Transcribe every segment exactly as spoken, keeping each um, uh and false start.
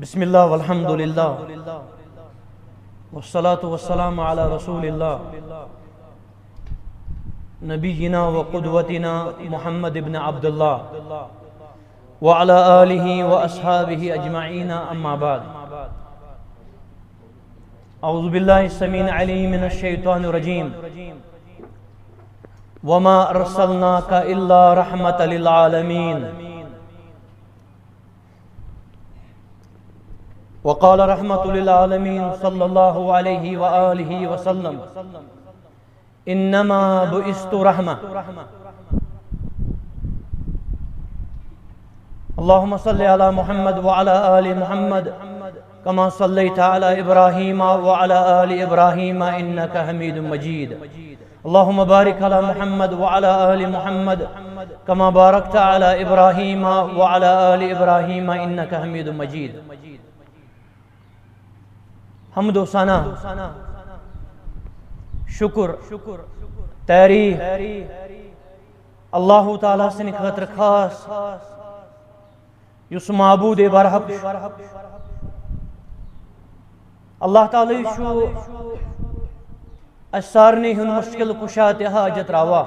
بسم الله والحمد لله والصلاة والسلام على رسول الله نبينا وقدوتنا محمد بن عبد الله وعلى آله وأصحابه أجمعين، أما بعد. أعوذ بالله السميع العليم من الشيطان الرجيم. وما أرسلناك إلا رحمة للعالمين. وقال رحمة للعالمين صلى الله عليه وآله وسلم: إنما بعثت رحمة. اللهم صل على محمد وعلى آل محمد كما صليت على إبراهيم وعلى آل إبراهيم إنك حميد مجيد. اللهم بارك على محمد وعلى آل محمد كما باركت على إبراهيم وعلى آل إبراهيم إنك حميد مجيد. حمد و ثنا، شکر، تعریف، اللہ تعالیٰ سٕنٛدِ خٲطرٕ خاص، یُس معبود برحق چھُ۔ اللہ تعالیٰ چھُ اَسہِ سارنٕے ہُنٛد مُشکِل کُشا تہٕ حاجت روا۔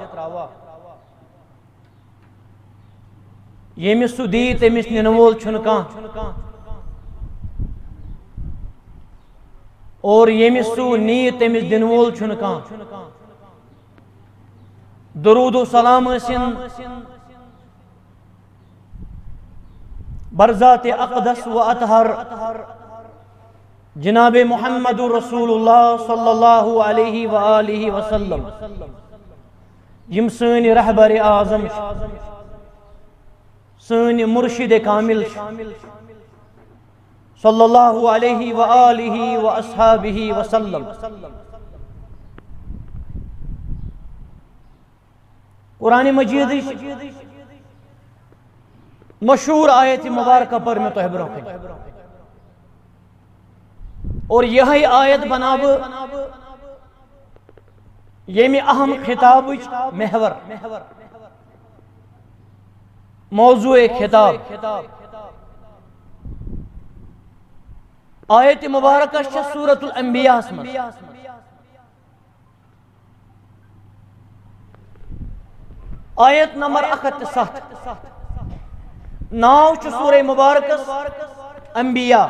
ییٚمِس سُہ دِیہِ، تٔمِس نِنہٕ وول چھُنہٕ کانٛہہ، اور ییٚمِس سُہ نِیہِ، تٔمِس دِنہٕ وول چھُنہٕ کانٛہہ۔ درود و سلام ٲسِن برذات اقدس و اطہر جناب محمد رسول اللہ صلی اللہ علیہ وآلہ وسلم، یِم سٲنۍ رہبر اعظم چھِ، سٲنۍ مرشد کامل چھِ، صلی اللہ علیہ وآلہ واصحابہ وسلم۔ قرآن مجیدٕچ مشہوٗر آیت مبارکہ پٔر مےٚ تۄہہِ برونٛہہ کنہِ۔ اور یِہے آیت بناو بہٕ ییٚمہِ اہم خطابٕچ محور، موضوع خطاب۔ آیت مبارکہ چھےٚ سورۃ الانبیاء ہس منٛز۔ آیت نمبر اکھ ہتھ تہٕ ستھ۔ ناو چھُ سورہ مبارکس انبیاء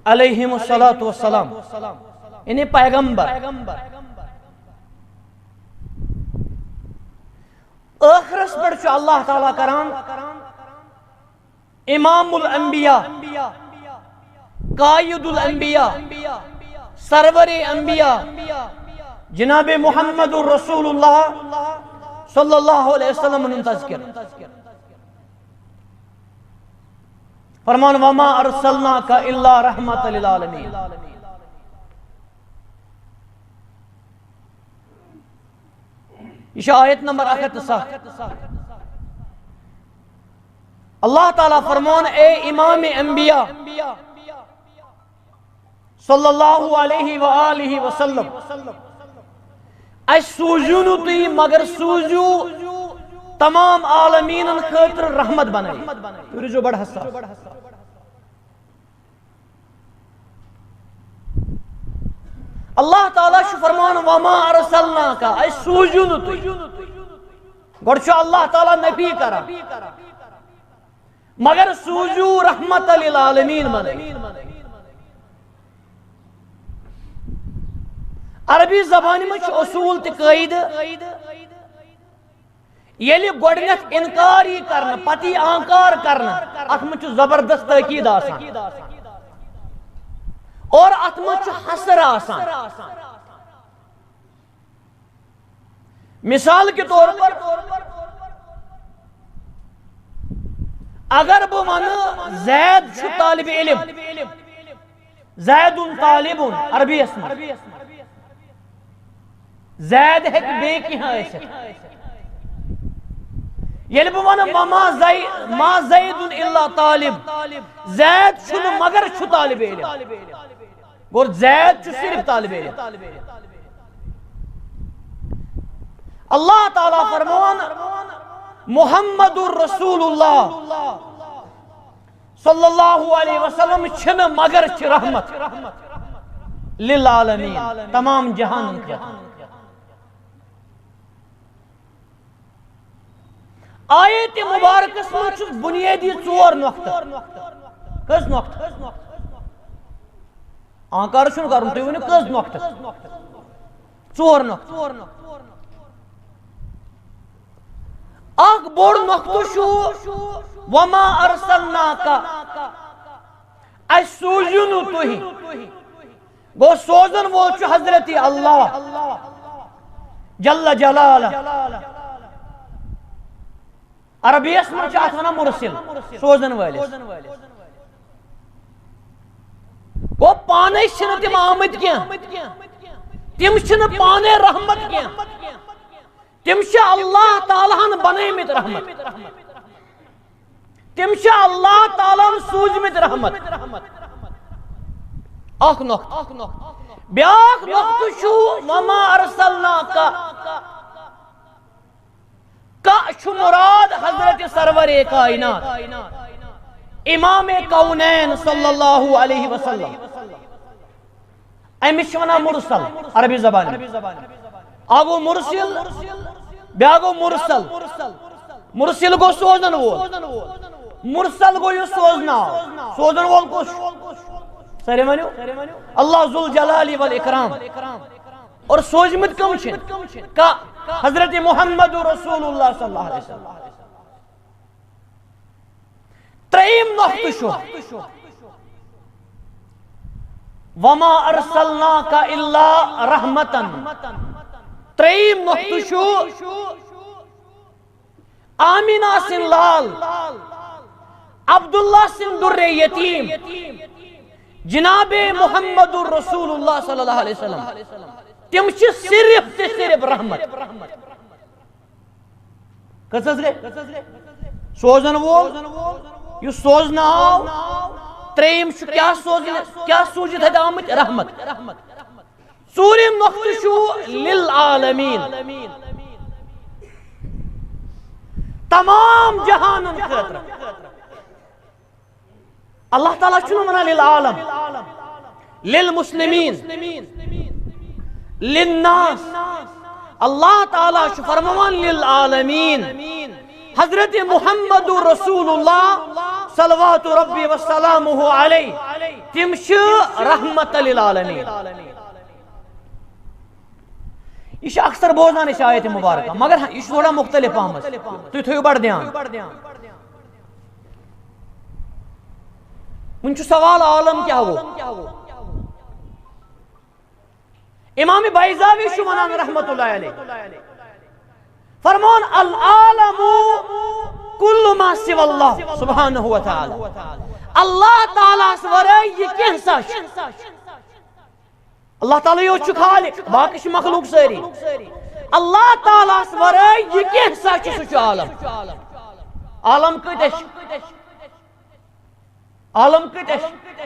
علیہم الصلوۃ والسلام، یعنی پیغمبر۔ ٲخرس پٮ۪ٹھ چھُ اللہ تعالیٰ کران امام الانبیاء، قائد الانبیاء، سرور انبیاء، جناب محمد رسول اللہ صلی اللہ علیہ وسلم ہُنٛد تذکر۔ فرمان: وما ارسلناک الا رحمت للعالمین۔ یہِ چھِ آیت نمبر اکھ ہتھ تہٕ ستھ۔ اللہ تعالیٰ فرمان: اے امام انبیاء صلی اللہ علیہ وآلہ وسلم، اَسہِ سوٗزِو نہٕ تُہۍ، مگر سوٗزِو تمام عالمیٖنن خٲطرٕ رحمت بنٲیِتھ۔ تُہۍ روٗزِو بڑٕ حساس۔ اللہ تعالیٰ چھُ فرمان: وما ارسلناک، اَسہِ سوٗزِو نہٕ تُہۍ۔ گۄڈٕ چھُ اللہ تعالیٰ نفی کران، مگر سوٗزِو رحمت للعالمین بنٲیِتھ۔ عربی زبانہِ منٛز چھُ اصوٗل تہٕ قٲعدٕ، ییٚلہِ گۄڈٕنٮ۪تھ انکار یی کرنہٕ، پتہٕ یی آنکار کرنہٕ، اتھ منٛز چھُ زبردست تٲکید آسان اور اتھ منٛز چھُ حصر آسان۔ مثال کے طور پر، اگر بہٕ ونہٕ زید چھُ طالب علم، زید طالب عربی یس منٛز۔ زید ہیٚکہِ بیٚیہِ کینٛہہ ٲسِتھ۔ ییٚلہِ بہٕ وَنہٕ، "وما زی-، ما زید الا طالب"، زید چھُنہٕ مگر چھُ طالب علم۔ گوٚو زید چھُ صرف طالب علم۔ اللہ تعالیٰ فرمان، محمد رسول اللہ صلی اللہ علیہ وسلم چھنہٕ مگر چھِ رحمت للعالمین، تمام جہانن خٲطرٕ۔ آیت مبارکس منٛز چھُ بنیٲدی ژور نۄقطہٕ۔ کٔژ نۄقطہٕ؟ آنکار چھُنہٕ کرُن، تُہۍ ؤنِو کٔژ نۄقطہٕ؟ ژور نۄقطہٕ۔ اکھ بوٚڑ نۄقطہٕ چھُ، وما ارسلناک، اسہِ سوٗزِو نہٕ تُہۍ۔ گوٚو، سوزن وول چھُ حضرت اللہ جل جلالہ۔ عربی یس منٛز چھِ اتھ ونان مرسل، سوزن وٲلِس۔ گوٚو، پانے چھِنہٕ تِم آمٕتۍ کینٛہہ، تِم چھِنہٕ پانے رحمت کینٛہہ، تِم چھِ اللہ تعالیٰ ہن بنٲومٕتۍ رحمت، تِم چھِ اللہ تعالیٰ ہن سوٗزمٕتۍ رحمت۔ اکھ نۄقطہٕ۔ بیاکھ نۄقطہٕ چھُ، وما ارسلناک، کا چھُ مراد حضرت سرور کائنات امام کونین صلی اللہ علیہ وسلم۔ أمِس چھِ وَنان مرسل عربی زبانہِ منٛز۔ اَکھ گوٚو مرسل، بیٛاکھ گوٚو مرسل۔ مرسل گوٚو سوزن وول، مرسل گوٚو یُس سوزنہٕ آو۔ سوزن وول کُس چھُ؟ سٲری ؤنِو، اللہ ذو الجلال والاکرام۔ اور سوٗزمٕتۍ کٕم چھِ؟ کا؟ حضرت محمد رسول اللہ صلی اللہ علیہ وسلم۔ ترٛیٚیِم نۄقطہٕ چھُ، وما ارسلناک الا رحمتن۔ ترٛیٚیِم نۄقطہٕ چھُ، آمینہ سٕنٛدۍ لال، عبداللہ سٕنٛدۍ دُرے یتیٖم، جناب محمد رسول اللہ صلی اللہ علیہ وسلم، تِم چھِ صرف تہٕ صرف رحمت۔ کٔژ حظ گٔے؟ سوزن وول، یُس سوزنہٕ آو، ترٛیٚیِم چھُ کیٛاہ سوزنہٕ، کیٛاہ سوٗزِتھ اَتہِ آمٕتۍ؟ رحمت۔ ژوٗرِم نۄقطہٕ چھُ للعالمین، تمام جہانن خٲطرٕ۔ اللہ تعالیٰ چھُنہٕ وَنان للعالم، للمسلمین، للناس۔ اللہ تعالیٰ چھُ فرماوان للعالمین۔ حضرت محمد رسول اللہ صلوات ربی وسلامہ علیہ، تِم چھِ رحمت للعالمین۔ یہِ چھِ اکثر بوزان أسۍ آیت مبارکہ، مگر یہِ چھُ تھوڑا مختلف پہمتھ۔ تُہۍ تھٲیِو بڑٕ دھیان۔ وۄنۍ چھُ سوال، عالم کیٛاہ گوٚو؟ امام بیضاوی چھُ وَنان رحمت اللہ علیہ، فرمان، العالم کل ما سوی اللہ سبحانہ و تعالی۔ اللہ تعالیٰ ہس ورٲے یہِ کینٛہہ سا چھُ۔ اللہ تعالیٰ یوت چھُ خالق، باقٕے چھِ مخلوق سٲری۔ اللہ تعالیٰ ہس ورٲے یہِ کینٛہہ سا چھُ، سُہ چھُ عالم۔ عالم کۭتیاہ چھِ؟ عالم کۭتیاہ چھِ؟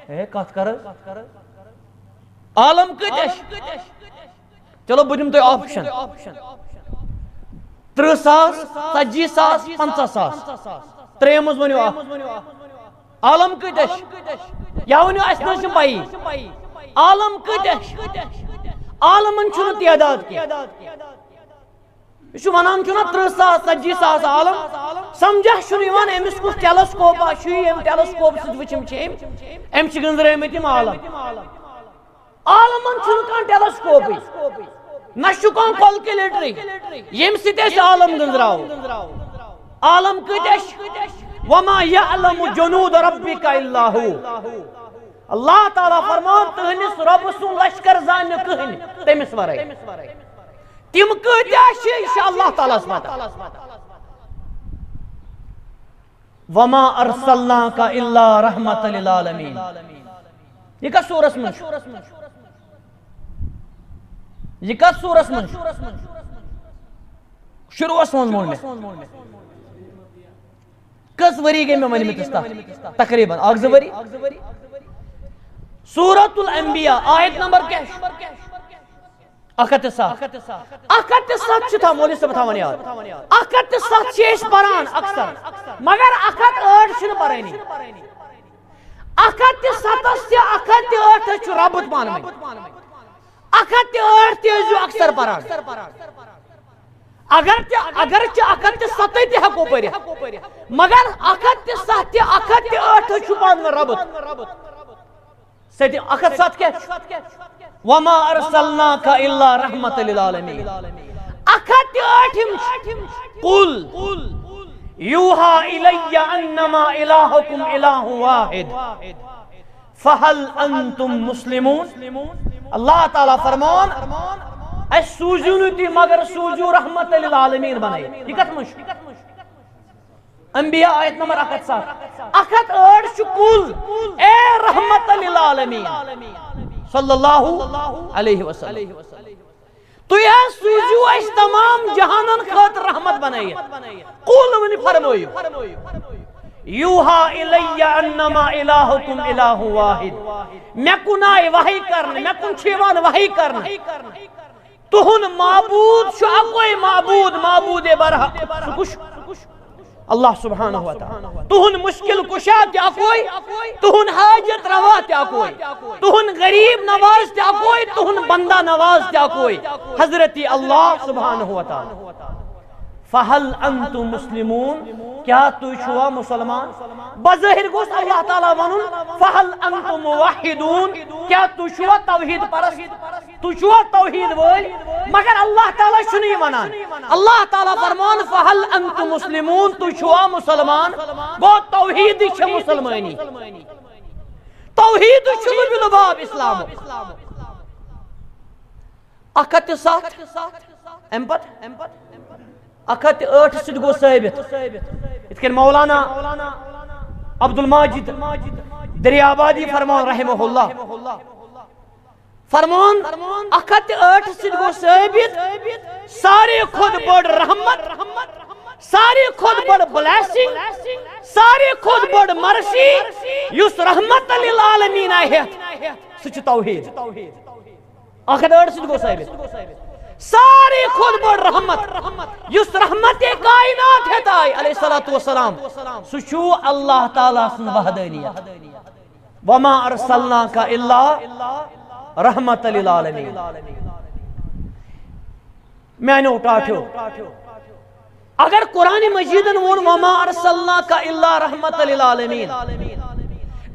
ہے، کتھ کر حظ۔ عالم کۭتیاہ چھِ؟ چلو، بہٕ دِمہٕ تۄہہِ option۔ ترٕٛہ ساس، ژتجی ساس، پنٛژاہ ساس۔ ترٛیٚیو منٛز ؤنِو اکھ۔ عالم کۭتیاہ چھِ؟ یا ؤنِو، اَسہِ نہ حظ چھِ پَیی۔ عالم کۭتیاہ چھِ؟ عالمن چھُنہٕ تعداد کینٛہہ۔ یہِ چھُ وَنان چھُنہ ترٕٛہ ساس، ژتجی ساس عالم، سمجھا چھُنہٕ یِوان أمِس کُس telescope آ چھُ، ییٚمہِ telescope سۭتۍ وٕچھِم چھِ أمۍ، أمۍ چھِ گٔنٛزرٲومٕتۍ یِم عالم۔ عالمن چھُنہٕ کانٛہہ telescopeٕے، نہ چھُ کانٛہہ calculatorٕے، ییٚمہِ سۭتۍ أسۍ عالم گٔنٛزراوو۔ عالم کۭتیاہ چھِ؟ وما یعلم جنود ربک الا ہو۔ اللہ تعالیٰ فرمان، تُہنٛدِس رۄب سُنٛد لشکر زانہِ نہٕ کٕہٕنۍ تٔمِس ورٲے۔ تِم کۭتیاہ چھِ، یہِ چھِ اللہ تعالیٰ ہس پتہ۔ وما ارسلناک الا رحمت للعالمین۔ یہِ کتھ سورس منٛز چھُ؟ یہِ کتھ سورس منٛز چھُ؟ شروعس منٛز ووٚن مےٚ۔ کٔژ ؤری گٔے مےٚ ؤنمٕتِس تتھ؟ تقریباً اکھ زٕ ؤری۔ سورۃ الانبیاء، آیت نمبر کیٛاہ چھُ؟ اکھ ہتھ تہٕ ستھ۔ اکھ ہتھ تہٕ ستھ چھِ تھاوان، مولوی صٲب تھاوان یاد۔ اکھ ہتھ تہٕ ستھ چھِ أسۍ پران اکثر، مگر اکھ ہتھ ٲٹھ چھِنہٕ پرٲنی۔ اکھ ہتھ تہٕ ستس تہِ اکھ ہتھ تہٕ ٲٹھس چھُ ربط پانہٕ ؤنۍ۔ اکھ ہتھ تہٕ ٲٹھ تہِ ٲسۍزیو اکثر پران۔ اگر تہِ، اگر تہِ اکھ ہتھ تہٕ ستھ تہِ ہٮ۪کو پٔرِتھ، مگر اکھ ہتھ تہٕ ستھ تہِ اکھ ہتھ تہٕ ٲٹھ چھُ پانہٕ ؤنۍ ربط۔ سۭتۍ اکھ ہتھ ستھ کیٛاہ چھُ؟ وما ارسلناک الا رحمت للعالمین۔ اکھ ہتھ تہٕ ٲٹھِم چھُ، قل یوحی الی انما الہکم الہ واحد فہل انتم مسلمون۔ اللہ تعالیٰ فرمان، اسہِ سوٗزِو نہٕ تُہۍ مگر سوٗزِو رحمت للعالمین بنٲیِتھ۔ یہِ کتھ منٛز چھُ؟ انبیاء آیت نمبر اکھ ہتھ ستھ۔ اکھ ہتھ ٲٹھ چھُ قل، اے رحمت للعالمین صلی اللہ علیہ وسلم۔ تُہۍ حظ سوٗزِو اَسہِ تمام جہانن خٲطرٕ رحمت بنٲیِتھ۔ قل ؤنِو، فرمٲیِو۔ یوحا الی انما الہکم الہ واحد۔ مےٚ کُن آیہِ وحی کرنہٕ، مےٚ کُن چھِ یِوان وحی کرنہٕ۔ تُہُنٛد معبوٗد چھُ اَکُے معبوٗد، معبوٗد برحق۔ سُہ کُس چھُ؟ اللہ سبحانہ و تعالیٰ۔ تُہُنٛد مشکل کشا تہِ اَکُے، تُہُنٛد حاجت روا تہِ اَکُے، تُہُنٛد غریب نواز تہِ اَکُے، تُہُنٛد بندہ نواز تہِ اَکُے، حضرت اللہ سبحانہ و تعالیٰ۔ فہل انتم مسلمون، کیا تُہۍ چھُوا مسلمان؟ بظاہر گوٚژھ اللہ تعالیٰ وَنُن، فہل انتم موحدون، کیا تُہۍ چھُوا توحید پرست؟ تُہۍ چھُوا توحید وٲلۍ؟ مگر اللہ تعالیٰ چھُنہٕ یہِ وَنان۔ اللہ تعالیٰ فرمان، فہل انتم مسلمون، تُہۍ چھُوا مسلمان؟ گوٚو توحیدٕے چھےٚ مسلمٲنی۔ توحیدٕے چھُ لُبِ لُباب اسلامُک۔ اکھ ہتھ تہٕ ستھ، اَمہِ پتہٕ اکھ ہتھ تہٕ ٲٹھ سۭتۍ گوٚو ثٲبت۔ یِتھ کٔنۍ مولانا عبدالماجد دریابادی فرمان رحمہ اللہ، فرمان، اکھ ہتھ تہٕ ٲٹھ سۭتۍ گوٚو ثٲبت، ساروی کھۄتہٕ بٔڑ رحمت، ساروی کھۄتہٕ بٔڑ blessing، ساروی کھۄتہٕ بٔڑ mercy، یُس رحمت للعالمین آیہِ ہٮ۪تھ، سُہ چھُ توحید۔ اکھ ہتھ ٲٹھ سۭتۍ گوٚو ثٲبت۔ ساروی کھۄتہٕ بٔڑ رحمت، یُس رحمت کائنات ہٮ۪تھ آیہِ، علیہ الصلوۃ والسلام، سُہ چھُ اللہ تعالیٰ سٕنٛز وحدانیت۔ وما ارسلناک الا رحمت للعالمین۔ میانیو ٹاٹھیو، اگر قرآن مجیدن ووٚن، "وما ارسلناک الا رحمت للعالمین"،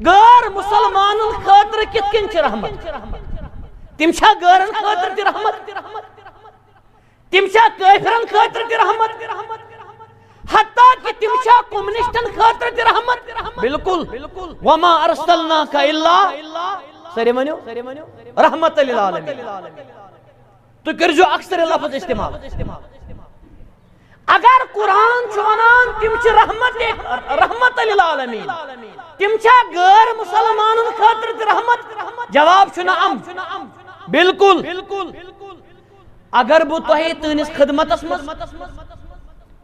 غٲر مسلمانن خٲطرٕ کِتھ کٔنۍ چھِ رحمت؟ تِم چھا غٲرن خٲطرٕ تہِ رحمت؟ تِم چھا کٲفرن خٲطرٕ تہِ رحمت؟ حتیٰ کہ تِم چھا کمونسٹن خٲطرٕ تہِ رحمت؟ بالکل۔ وما ارسلناک الا، سٲری ؤنِو، رحمت للعالمین۔ تُہۍ کٔرۍزیو اکثر یہِ لفظ استعمال۔ اگر قرآن چھُ ونان تِم چھِ رحمت، رحمت للعالمین، تِم چھا غٲر مسلمانن خٲطرٕ تہِ رحمت؟ جواب چھُ نعم، بالکل۔ اگر بہٕ تۄہہِ تُہنٛدِس خدمتس منٛز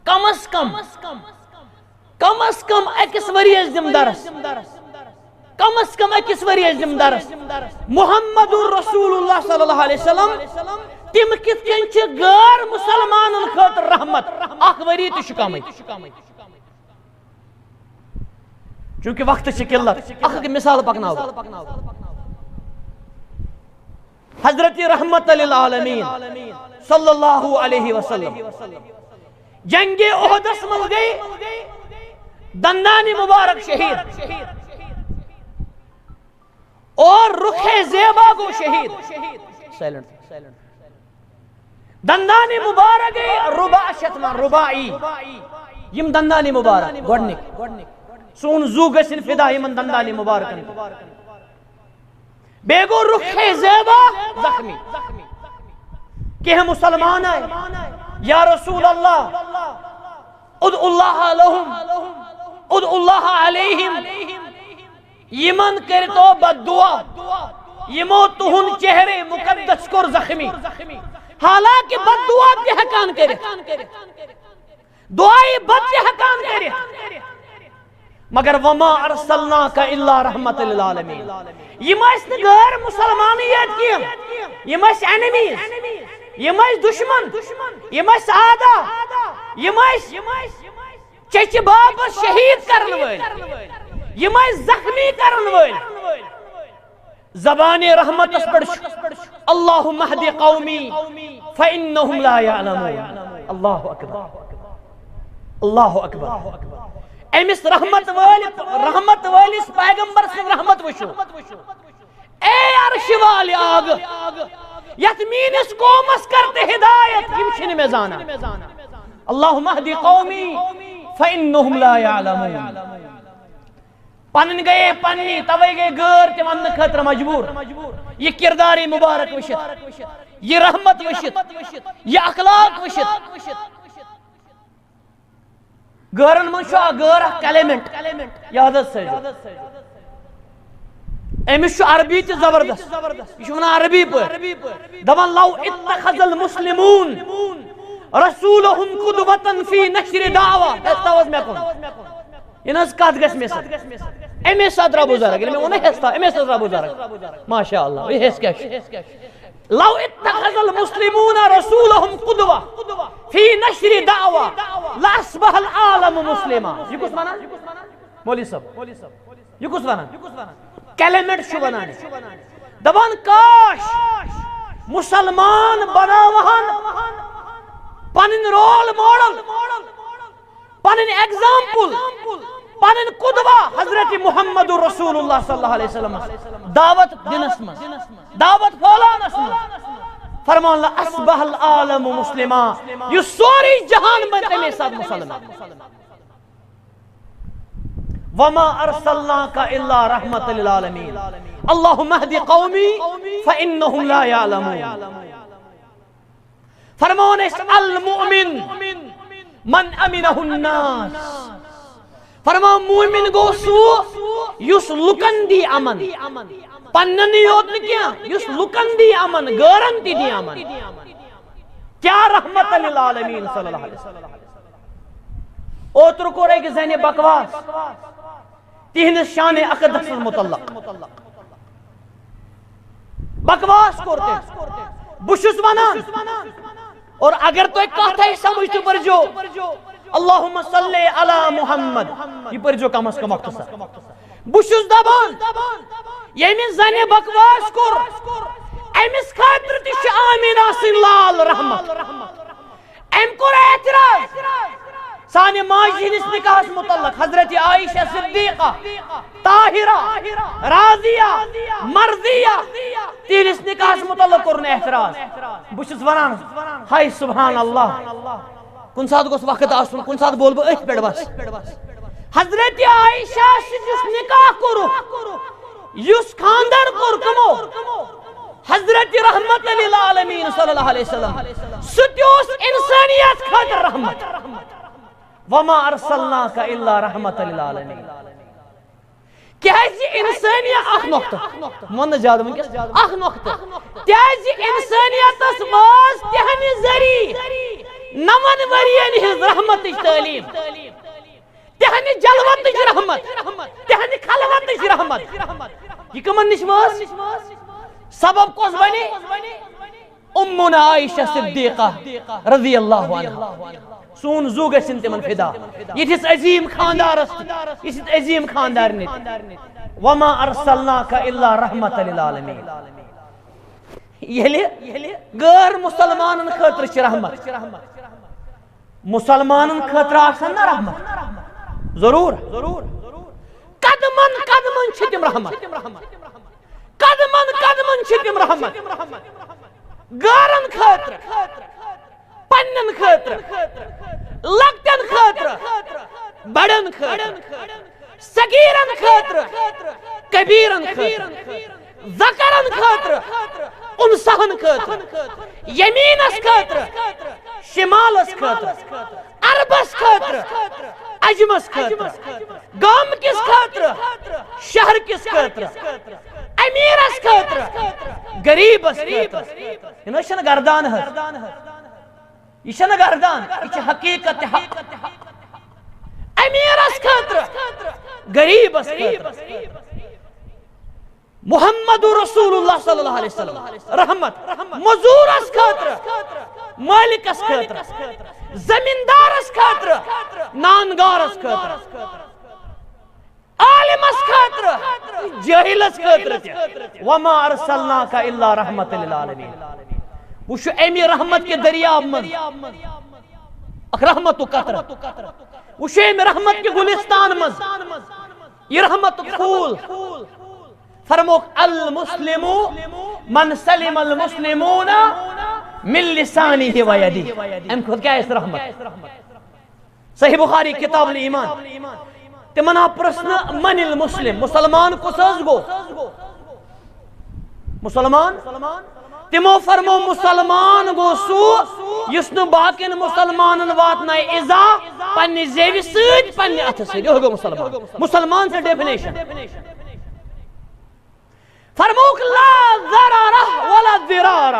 کم از کم، کم از کم أکِس ؤریَس دِمہٕ درس، کم از کم أکِس ؤریَس دِمہٕ درس، محمد رسول اللہ صلی اللہ علیہ وسلم، تِم کِتھ کٔنۍ چھِ غٲر مسلمانن خٲطرٕ رحمت؟ اکھ ؤری تہِ چھُ کمٕے۔ چونکہ وقت چھِ قلت، اکھ اکھ مثال پکناو۔ حضرت رحمت للعالمین صلی اللہ علیہ وسلم جنگ احدس منٛز گٔے دندان مبارک شہید اور رخ زیبا گوٚو شہید۔ سائلنٹ۔ دندان مبارک گٔے رباع شتمان، رباعی۔ یِم دندان مبارک گۄڈنِکۍ۔ سون زُو گژھن فدا یِمن دندان مبارکن۔ بیٚیہِ گوٚو رخ زیبا زخمی۔ کینٛہہ مسلمان آے، یا رسول اللہ، ادعو اللہ لہم، ادعو اللہ علیہم۔ یِمن کٔرتو بد دعا، یِمو تُہُنٛد چہرے مقدس کوٚر زخمی۔ حالانکہ بد دعا تہِ ہٮ۪کان کٔرِتھ، دعائے بد تہِ ہٮ۪کان کٔرِتھ، مگر وما ارسلناک الا رحمت للعالمین۔ یِم ٲسۍ نہٕ غٲر مسلمانٕے یٲتۍ کینٛہہ، یِم ٲسۍ enemies، یِم ٲسۍ دشمن، یِم ٲسۍ اعدا، یِم ٲسۍ چچہِ بابس شہید کرن وٲلۍ، یِم ٲسۍ زخمی کرن وٲلۍ۔ زبانِ رحمتس پٮ۪ٹھ چھُ، اللہم اہد قومی فانہم لا یعلمون۔ اللہ اکبر، اللہ اکبر۔ أمِس رحمت وٲلۍ، رحمت وٲلِس پیغمبر سٕنٛز رحمت وٕچھِو۔ اے عرش والہِ آگہٕ، یتھ میٲنِس قومس کر تہٕ ہدایت، یِم چھِنہٕ مےٚ زانان۔ اللہم اہد قومی فانہم لا یعلمون۔ پنٕنۍ گٔیے پننی، توے گٔے غٲر تہِ وننہٕ خٲطرٕ مجبوٗر۔ یہِ کردارِ مبارک وٕچھِتھ، یہِ رحمت وٕچھِتھ، یہِ اخلاق وٕچھِتھ، غٲرن منٛز چھُ اکھ غٲر اکھ element، یاد حظ تھٲیزیو۔ أمِس چھُ عربی تہِ زبردست، یہِ چھُ ونان عربی پٲٹھۍ، دپان، لو اتخذ المسلمون رسولهم قدوة فی نشر دعوہ۔ ہیٚس تھاو حظ مےٚ کُن۔ یہِ نہ حظ کتھ گژھِ مےٚ سۭتۍ۔ اَمے ساتہٕ ربُ زرگ، ییٚلہِ مےٚ ووٚن نہ ہیٚس تھاو، اَمے ساتہٕ ربُ زرگ۔ ماشاء اللہ، یہِ ہیٚس کیٛاہ چھُ؟ لو اتخذ المسلمون رسولهم قدوة فی نشر دعوہ لاصبح العالم مسلما۔ یہِ کُس ونان؟ مولوی صٲب، یہِ کُس ونان؟ کلیمٹ چھُ ونان۔ دپان کاش مسلمان بناوہن پنٕنۍ role model، پنٕنۍ example، پنٕنۍ قدوہ حضرت محمد رسول اللہ صلی اللہ علیہ وسلم دعوت دِنس منٛز، دعوت پھٲلاونس منٛز۔ فرمان، لاصبح العالم مسلما، یہِ سورُے جہان بنہِ تمے ساتہٕ مسلمان۔ وما ارسلناک الا رحمت للعالمین۔ اللہم اہد قومی فانہم لا یعلمون۔ فرماوان أسۍ، المؤمن من امنہ الناس۔ فرماوان، مومن گوٚو سُہ یُس لُکن دی امن، پننٮ۪ن یوت نہٕ کینٛہہ، یُس لُکن دی امن، غٲرن تہِ دی امن۔ کیا رحمت للعالمین صلی اللہ علیہ وسلم۔ اوترٕ کوٚر أکۍ زنہِ بکواس تِہنٛدِس شانِ اقدسس متعلق۔ بکواس کوٚر تٔمۍ۔ بہٕ چھُس ونان، اور اگر تۄہہِ کتھ آیہِ سمجھ تہِ پٔرزیو، اللہم صلی علی محمد، یہِ پٔرزیو کم از کم وقتس۔ بہٕ چھُس دپان، ییٚمہِ زنہِ بکواس کوٚر، أمِس خٲطرٕ تہِ چھِ آمینہ سٕنٛدۍ لال رحمت۔ أمۍ کوٚر اعتراض سانہِ ماجہِ ہٕنٛدِس نکاحس متعلق، حضرت عائشہ صدیقہ، طاہرہ، راضیہ، مرضیہ، تِہنٛدِس نکاحس متعلق کوٚرُن اعتراض۔ بہٕ چھُس ونان، ہاے سبحان اللہ، کُنہِ ساتہٕ گوٚژھ وقت آسُن، کُنہِ ساتہٕ بولہٕ بہٕ أتھۍ پٮ۪ٹھ بس۔ حضرت عائشہ سۭتۍ یُس نکاح کوٚرُکھ، یُس خاندر کوٚر کٕمو؟ حضرت رحمت للعالمین صلی اللہ علیہ وسلم، سُہ تہِ اوس انسانیت خٲطرٕ رحمت۔ وما ارسلناک الا رحمت للعالمین۔ کیازِ انسانیت، اکھ نقطہٕ، وَنہٕ زیادٕ وٕنکیٚس، اکھ نقطہٕ۔ کیازِ انسانیتس واژ تِہنٛدِ ذٔریعہٕ نَوَن ؤرین ہٕنٛز رحمتٕچ تعلیٖم، تِہنٛدِ جلوتٕچ رحمت، تِہنٛدِ خلوتٕچ رحمت۔ یہِ کٕمن نِش وٲژ؟ سبب کۄس بنے؟ امنا عائشہ صدیقہ رضی اللہ عنہا۔ سون زُو گژھن تِمن فدا۔ یِتھِس عظیم خاندارس، یِتھِس عظیم خاندارنہِ تہِ۔ وما ارسلناک الا رحمت للعالمین۔ ییٚلہِ غٲر مسلمانن خٲطرٕ چھِ رحمت، مسلمانن خٲطرٕ آسن نا رحمت؟ ضرور۔ قدمن قدمن چھِ تِم رحمت۔ قدمن قدمن چھِ تِم رحمت۔ غٲرن خٲطرٕ، پننٮ۪ن خٲطرٕ، لۄکٹٮ۪ن خٲطرٕ، بڑٮ۪ن خٲطرٕ، صغیرن خٲطرٕ، کبیرن خٲطرٕ، ذکرن خٲطرٕ، انثاہن خٲطرٕ، یمینس خٲطرٕ، شمالس خٲطرٕ، عربس خٲطرٕ، عجمس خٲطرٕ، گام کِس خٲطرٕ، شہر کِس خٲطرٕ، امیرس خٲطرٕ، غریبس خٲطرٕ۔ یہِ نہ حظ چھنہٕ گردان حظ۔ یہِ چھنہٕ گردان، یہِ چھِ حقیقت حق۔ امیرس خٲطرٕ، غریبس خٲطرٕ۔ محمد رسول اللہ صلی اللہ علیہ وسلم، رحمت۔ مزورس خٲطرٕ، مٲلکس خٲطرٕ، زمیندارس خٲطرٕ، نانگارس خٲطرٕ، عالمس خٲطرٕ، جٲہلس خٲطرٕ تہِ۔ وما ارسلناک الا رحمت للعالمین۔ وٕچھو امی رحمت کہِ دٔریاب منٛز اکھ رحمتُک قطرٕ۔ وٕچھو امی رحمت کہِ گُلستان منٛز یہِ رحمتُک پھول۔ فرموک، المسلم من سلم المسلمون من لسانه و یده۔ امہِ کھۄتہٕ کیٛاہ آسہِ رحمت؟ صحیح بخاری، کتاب الایمان۔ تِمن آو پرژھنہٕ، من المسلم، مسلمان کُس حظ گوٚو؟ مسلمان؟ تِمو فرمو، مسلمان گوٚو سُہ یُس نہٕ باقین مسلمانن واتنایہِ ایذا پننہِ زیوِ سۭتۍ، پننہِ اتھٕ سۭتۍ۔ یِہوٚے گوٚو مسلمان۔ مسلمان سٕنٛز ڈیفینیشن۔ فرموک، لا ضرر ولا ضرار۔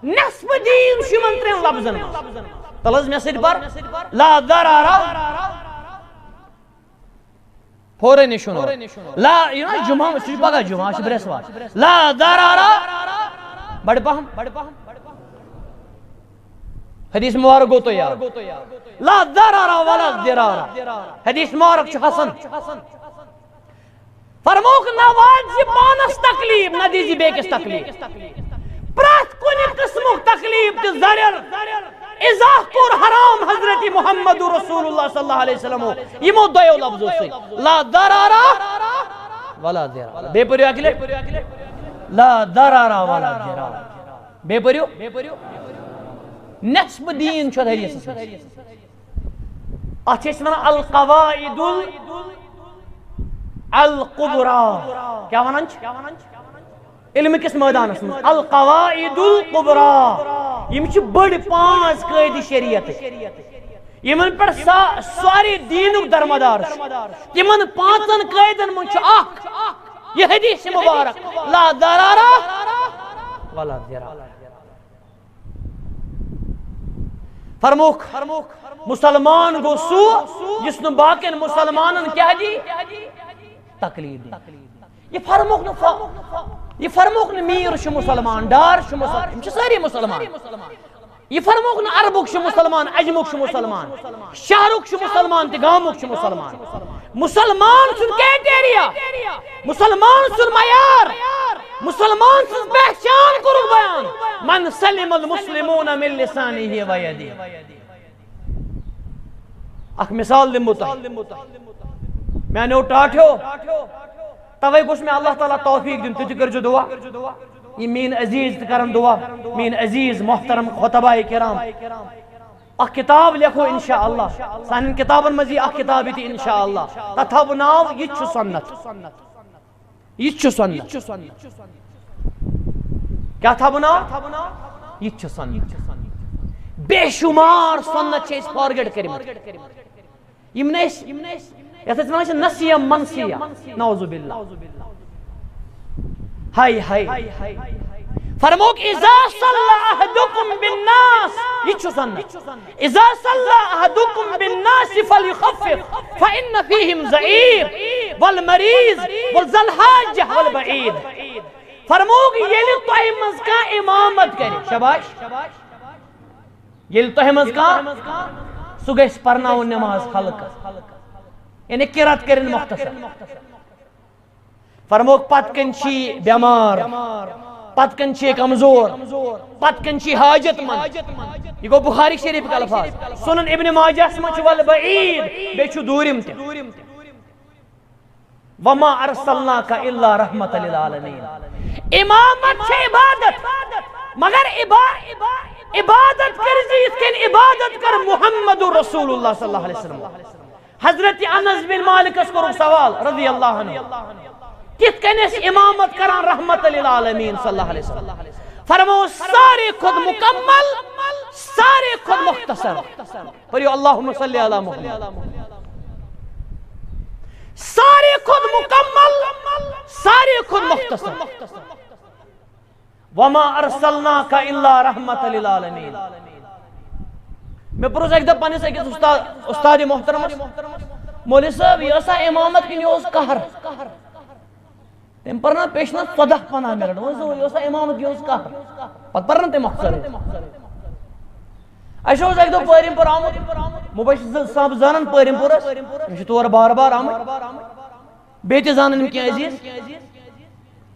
نصف دین چھُ یِمن ترٛٮ۪ن لفظن منٛز۔ تَلہٕ حظ مےٚ سۭتۍ پر۔ لا ضرر۔ فوراً یہِ شُنو۔ لا، یہِ نا جمعہ، سُہ چھُ پگاہ جمعہ، آز چھُ برٛٮ۪سوار۔ لا ضرر۔ بڑِ پہم۔ حدیث مبارک گوٚو تۄہہِ یاد۔ لا ضرر ولا ضرار۔ حدیث مبارک چھُ حسن۔ فرموک، نہ وات زِ پانس تکلیف، نہ دِزِ بیٚکِس تکلیف۔ پرٛٮ۪تھ کُنہِ قٕسمُک تکلیف تہٕ ضرر، ایذا کوٚر حرام حضرت محمد رسول اللہ صلی اللہ علیہ وسلم یِمو دۄیو لفظو سۭتۍ، لا ضرر ولا ضرار۔ بیٚیہِ پٔرِو اَکہِ لٹہِ، لا ضرر ولا ضرار۔ بیٚیہِ پٔرِو، نصف دین چھُ اَتھ حدیثس منٛز۔ اتھ چھِ أسۍ ونان القواعد ال-، القبرا۔ کیٛاہ ونان چھِ؟ علم کِس مٲدانس منٛز القواعد القبرا۔ یِم چھِ بٔڑۍ پانٛژھ قٲعدٕ شریعت، یِمن پٮ۪ٹھ سا-، سورُے دیٖنُک درمدار چھُ۔ تِمن پانٛژن قٲعدن منٛز چھُ اکھ یہِ حدیث مبارک، لا ضرر ولا ضرار۔ فرموک، مسلمان گوٚو سُہ یُس نہٕ باقین مسلمانن کیٛاہ دی؟ تکلیف دی۔ یہِ فرموک نہٕ فا-، یہِ فرموک نہٕ میٖر چھُ مسلمان، ڈار چھُ مسلمان، یِم چھِ سٲری مسلمان۔ یہِ فرموک نہٕ عربُک چھُ مسلمان، عجمُک چھُ مسلمان، شہرُک چھُ مسلمان تہٕ گامُک چھُ مسلمان۔ مسلمان سُنٛد کرائٹیریا، مسلمان سُنٛد معیار، مسلمان سٕنٛز پہچان کوٚرُکھ بیان، من سلم المسلمون من لسانه و یده۔ اکھ مثال دِمہٕ بہٕ تۄہہِ۔ میانیو ٹاٹھیو، توے گوٚژھ مےٚ اللہ تعالیٰ توفیق دیُن، تُہۍ تہِ کٔرۍزیو دعا۔ یہِ میٲنۍ عزیز تہِ کرن دعا، میٲنۍ عزیز محترم خطباء کرام۔ اکھ کتاب لیکھو انشاءاللہ، سانٮ۪ن کتابن منٛز یی اکھ کتاب یہِ تہِ انشاءاللہ۔ تتھ ہاوٕ ناو یہِ تہِ چھُ سنت۔ یہِ تہِ چھُ سنت۔ کیٛاہ تھاوٕ ناو؟ یہِ تہِ چھُ سنت۔ بے شمار سنت چھِ أسۍ forget کٔرمٕتۍ۔ یِم نہٕ أسۍ، یَتھ أسۍ وَنان چھِ نسیہ منسیہ، نعوذ باللہ۔ ہاے ہاے۔ فرموک، اذا صلی احدکم بالناس، یہِ تہِ چھُ سنت۔ اذا صلی احدکم بالناس فلیخفف فان فیہم ضعیف والمریض وذا الحاجہ والبعید۔ فرموک، ییٚلہِ تۄہہِ منٛز کانٛہہ امامت کرِ، شاباش، ییٚلہِ تۄہہِ منٛز کانٛہہ، سُہ گژھِ پرناوُن نماز ہلکہٕ، یعنی قرات کٔرِن مختصر۔ فرموک، پتہٕ کَنہِ چھی بٮ۪مار، پتہٕ کَنہِ چھی کمزور، پتہٕ کَنہِ چھی حاجت مند۔ یہِ گوٚو بخاری شریفٕکۍ الفاظ۔ سنن ابن ماجہس منٛز چھُ والبعید، بیٚیہِ چھُ دوٗرِم تہِ۔ وما ارسلناک الا رحمت للعالمین۔ امامت چھِ عبادت، مگر عبا-، عبادت کٔرۍ زِ یِتھ کٔنۍ عبادت کٔر محمد رسول اللہ صلی اللہ علیہ وسلم۔ حضرت انس بن مالکس کوٚرُکھ سوال رضی اللہ عنہ، کِتھ کٔنۍ ٲسۍ امامت کران رحمت للعالمین صلی اللہ علیہ وسلم؟ فرموو، ساروی کھۄتہٕ مکمل، ساروی کھۄتہٕ مختصر۔ پٔرِو اللہم صلی علی محمد۔ ساروی کھۄتہٕ مکمل، ساروی کھۄتہٕ مختصر۔ وما ارسلناک الا رحمت للعالمین۔ مےٚ پرُژھ اَکہِ دۄہ پننِس أکِس اُستاد، اُستادِ محترمس، "مولوی صٲب، یہِ ٲسا امامت کِنہٕ یہِ اوس قہر؟" تٔمۍ پرنٲو پیشنس ژۄداہ پنٛداہ منٹ۔ وۄنۍ زٕ، یہِ اوسا امامت کِنہٕ یہِ اوس قہر؟ پتہٕ پرن تٔمۍ مۄختصر۔ اَسہِ اوس اَکہِ دۄہ پٲرِم پوٗر آمُت، مُبشر صٲب زانن پٲرِم پوٗرس، یِم چھِ تور بار بار آمٕتۍ۔ بیٚیہِ تہِ زانن یِم کینٛہہ عزیز۔